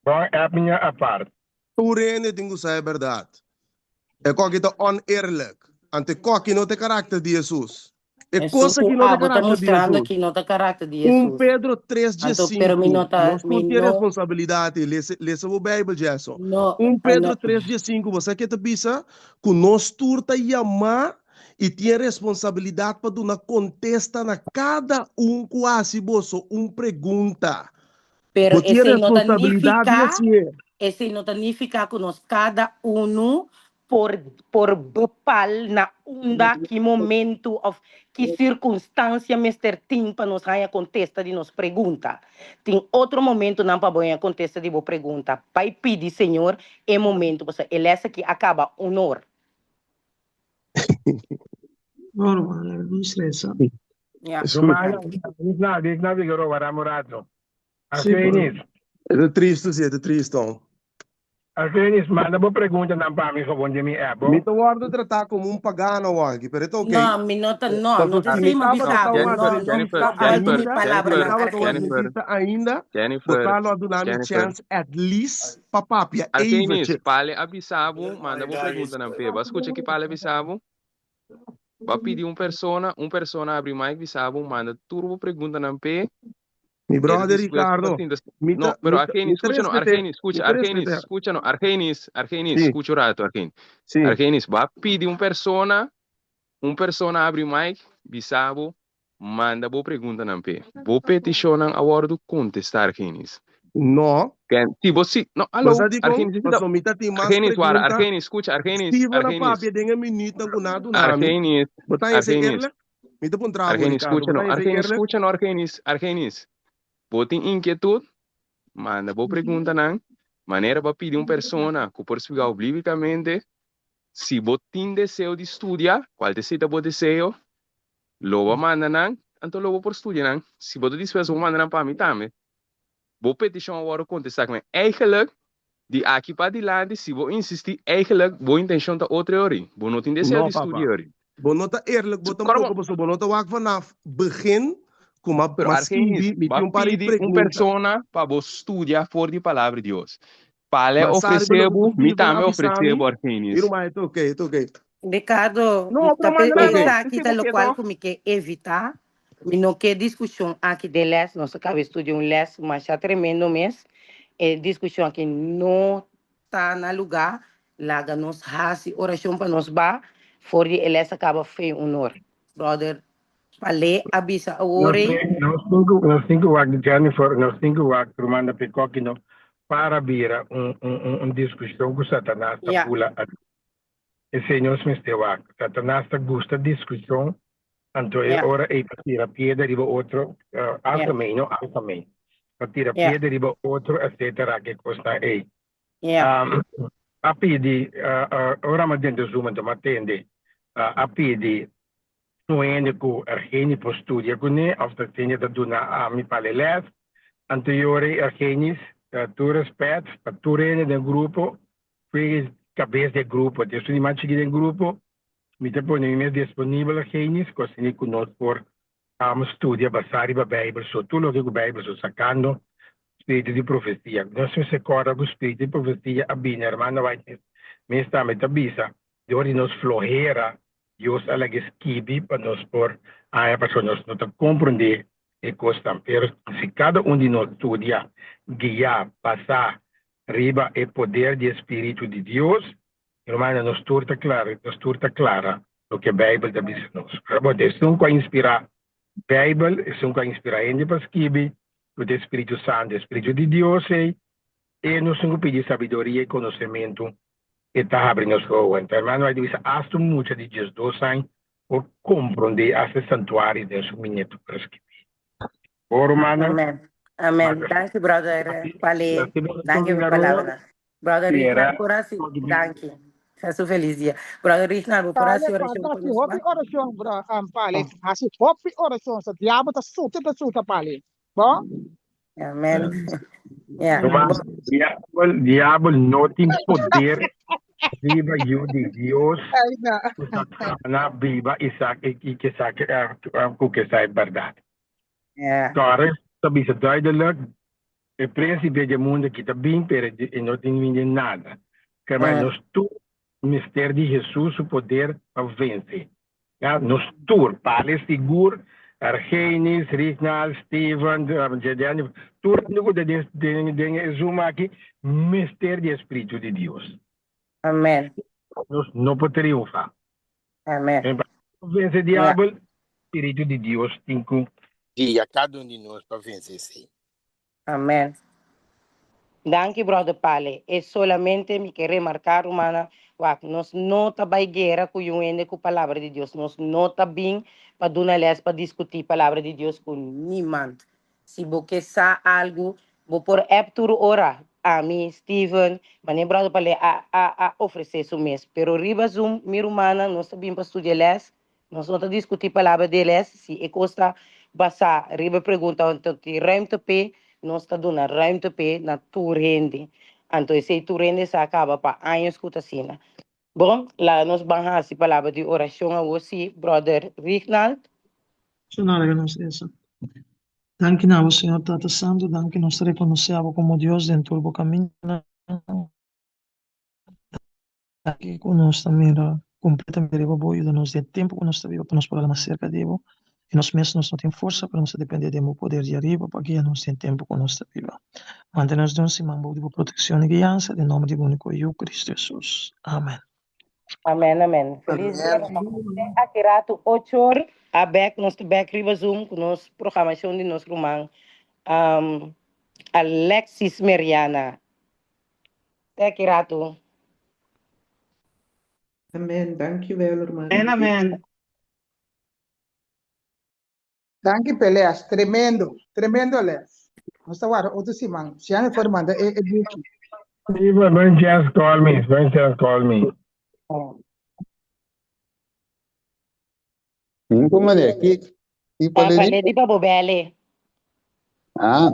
Bon app mi apart. Tur hende tin ku sa e bèrdat. E koki ta oneerlijk. Anto e koki no ta e karakter di Hesus. E Esun kos ku aki no ta abo ta karakter di mustrando Hesus. aki no ta karakter di Un Hesus. Pedro 3 Anto, pero mi 15. no ta, Nos mi tur tin no, responsabilidat. Lesa, lesa bo Bijbel, Jason. no, Un Pedro no. 3 15, bo sa ke ta bisa? Ku nos tur ta yamá i tin responsabilidat pa duna kontesta na kada un ku hasi boso un pregunta. Pero Bo tin esei no ta responsabilidat di nifiká, hasié. esei no ta nifiká ku nos kada unu por por bepal na unda, ki momentu òf ki sirkunstansia mester tin pa nos haña kontesta di nos pregunta. Tin otro momentunan pa bo haña kontesta di bo pregunta. Bai pidi Señor e momentu, pasobra e lès aki a kaba un or. Normal, no stresa. Ja. Ruman, na na na Figueroa, waramo rato. Sí, por. Argenis, E ta tristu, sí, e ta tristu. Argenis, manda bo preguntanan pa mi gewoon den mi app, Mi bo. ta wòrdu tratá komo un pagano awor aki, pero e ta No, oké. mi no ta, no, Pasobra no ta si mi esei mi tabata bisa ta bo. un No, Jennifer, no, Jennifer, adventista no bueltu mi Jennifer, ainda, si mi palabranan, Jennifer, tabata un Argenis. Jennifer, adventista ainda, bo Jennifer, ta lo a duna mi Jennifer. chèns at least pa papia Argenis, eventjes. Pale a bisa bo, manda bo preguntanan p'e. Bo a skucha ki Pale a bisa bo? Bo a pidi un persona, un persona abri mic bisa bo, manda tur bo preguntanan p'e. Mi E ta brother dispuesto pa Ricardo, sinta. mi No, ta, pero mi ta, mi Argenis, ta skucha no, respet'é, Argenis, mi skucha, ta Argenis, respet'é. skucha no, Argenis, Argenis, Sí, skucha un rato, Argenis. sí. Argenis, bo a pidi un persona, un persona abri mic, bisa bo, Manda bo preguntanan p'e. Bo petishonnan a wòrdu kontestá, Argenis. No. Ken, si bo si, no, Bo alo, sa dikon? Argenis, si ta, Pasobra mi ta tin mas Argenis, wara, pregunta. Argenis, skucha, Argenis, Si bo na Argenis, papia den e minütnan ku nan a duna mi, Argenis, bo ta hesei Argenis, eerlijk? Mi ta puntra bo, Argenis, Ricardo, skucha bo no, ta hesei Argenis, eerlijk? skucha no, Argenis, Argenis, bo tin inkietut? Manda bo preguntanan, manera bo a pidi un persona ku por spliká bo bíblikamente, si bo tin deseo di studia, kual ta esei ta bo deseo, Lo bo a manda nan, anto lo bo por studia nan. Si bo ta dispuesto bo manda nan pa mi tambe. Bo petishon a wòrdu kontestá ku mi. Eigenlijk, di aki pa dilanti, si bo insistí, eigenlijk bo intenshon ta otro e ori. Bo no tin deseo No, di studia papa. e ori. Bo no ta eerlijk, bo Kòrda tampoko, bo. pasobra bo no ta wak vanaf begin ku m'a Pero m'a Argenis, skibi, mi bo tin a un par di pidi un pregunta. persona pa bo studia for di Palabra di Dios. Pale Ma sa riba ofresé loke ku bo, mi Steven a tambe bisa ofresé mi, bo, mi Argenis. ruman, e ta oké, e ta oké. Ricardo, No, ta pero manda Oké. nan no. esaki Esei ta bo ke lokual to. ku mi ke evitá. Mi no ke diskushon aki den lès. Nos a kaba studia un lès masha tremendo mes. E diskushon aki no ta na lugá. Laga nos hasi orashon pa nos ba for di e lès a kaba fe unor. Brother Palé a bisa awor Nos ei. tin, nos tin ku, nos tin ku wak Jennifer, nos tin ku wak ruman da Pekoki no para bira un, un, un, un diskushon ku Satanas ta Ya. bula a Esei nos mester wak. Satanas ta gusta diskushon, anto e Ya. ora ei ta tira piedra riba otro, Ya. alsa mei, no alsa mei. Ta tira Ya. piedra riba otro, etcetera, ke kosnan ei. Ya. A pidi, ora mi a denter Zoom anto mi a tende, a pidi un hende ku Ergenie por studia kuné òf ta Ergenie ta duna ami pa le lès. Anto e ora ei Ergenis, tur rèspèt pa tur hende den grupo, fui kabes di e grupo, te esun di mas chikí den grupo, mi ta pone mi mes disponibel Ergenis ku asina ku nos por studia basá riba Beibel so, tur loke ku Beibel so sakando spiritu di profesia. Nos mester kòrda ku spiritu di profesia a bini, hermano White mes tambe ta bisa, dor di nos flohera Dios a laga skibi pa nos por haña pasobra nos no ta komprondé e kosnan. Pero si kada un di nos studia, guiá, basá riba e poder di e spiritu di Dios, hermano, nos tur ta klara, nos tur ta klara loke Beibel ta bisa nos. Bon, esun ku a inspirá Beibel, esun ku a inspirá hende pa skibi, ku ta e spiritu santu, e spiritu di Dios ei, e nos tin ku pidi sabiduria i konosementu E ta habri nos wowo. Anto hermano White bisa, Asta un mucha di diesdos aña por komprondé asta e santuario den su miniatura skibí. Bo rumannan? Amen. Amen. Danki brother Pale. Danki pa palabranan. Brother Rignald por hasi danki. Hasi un felis dia. Brother Rignald bo por Pale, hasi orashon falta pa hasi nos hopi ma? orashon, bro, Pale. Hasi hopi orashon. Sa diabel ta suta ta suta, Pale. Bo? Amen. Ja. Ruman, diabel, diabel no tin poder riba yu di Dios Ay, na. ku ta kana biba i sa i ke sa ku ke sa e bèrdat. Ja. Torres ta bisa duidelijk, e prinsipe di e mundu aki ta bin, pero e no tin bin di nada. Kermai nos tur mester di Hesus su poder pa vense. Ya, nos tur, Pale sigur, Argenis, Rignald, Steven, Jedeni, tur hende ku ta den den den e Zoom aki mester di e Spiritu di Dios. Amen. Nos no por triunfá. Amen. En pa vense Ja. diabel, Spiritu di Dios tin ku guia kada un di nos pa vense esei. Amen. Danki brother Pale. E solamente mi ke remarca rumannan, wak nos no ta bay guera cu yun hende cu palabra di Dios. Nos no ta bin pa duna les pa discuti palabra di Dios cu niemand. Si bo ke sa algo, bo por app tur ora. Ami, Steven, mane brother Pale a a a ofrece su mes. Pero riba Zoom mi rumannan nos ta bin pa studia les Nos no ta diskutí palabra di el es, si e kos ta basá riba e pregunta anto tin ruimte p'e, nos ta duna ruimte p'e na tur hende. Anto esei tur hende sa kaba pa años ku ta asina. Bon, laga nos ban hasi palabra di orashon awor sí, bròder Rignald. Shona laga nos resa. Danki na bo, Señor Tata Santu, danki nos ta rekonosé abo komo Dios den tur bo kamindanan. Danki ku nos ta mira kompletamente riba bo, yuda nos den tempu ku nos ta biba pa nos por hala mas serka di bo. I nos mes nos no tin forsa, pero nos ta depende den bo poder di ariba pa guia nos den tempu ku nos ta biba. Mantene nos den un siman bou di bo protekshon i guiansa, den nomber di bo uniko Yu, Kristu Hesus. Amen. Amen amen. Feliz dia Amen. ruman. Te aki ratu ocho or a bek nos ta bek riba Zoom ku nos programashon di nos ruman um, Alexis Meriana. Te aki ratu. Amen. Dankjewel, ruman. Amen, amen. Danki p'e les. Tremendo, tremendo les. Nos ta warda otro siman. Si a mi por manda e e buki. Steven, when chance call me, when chance call me. Ningún manera. Ki, ki Pa pale di? pale di pa bo bele. Ah.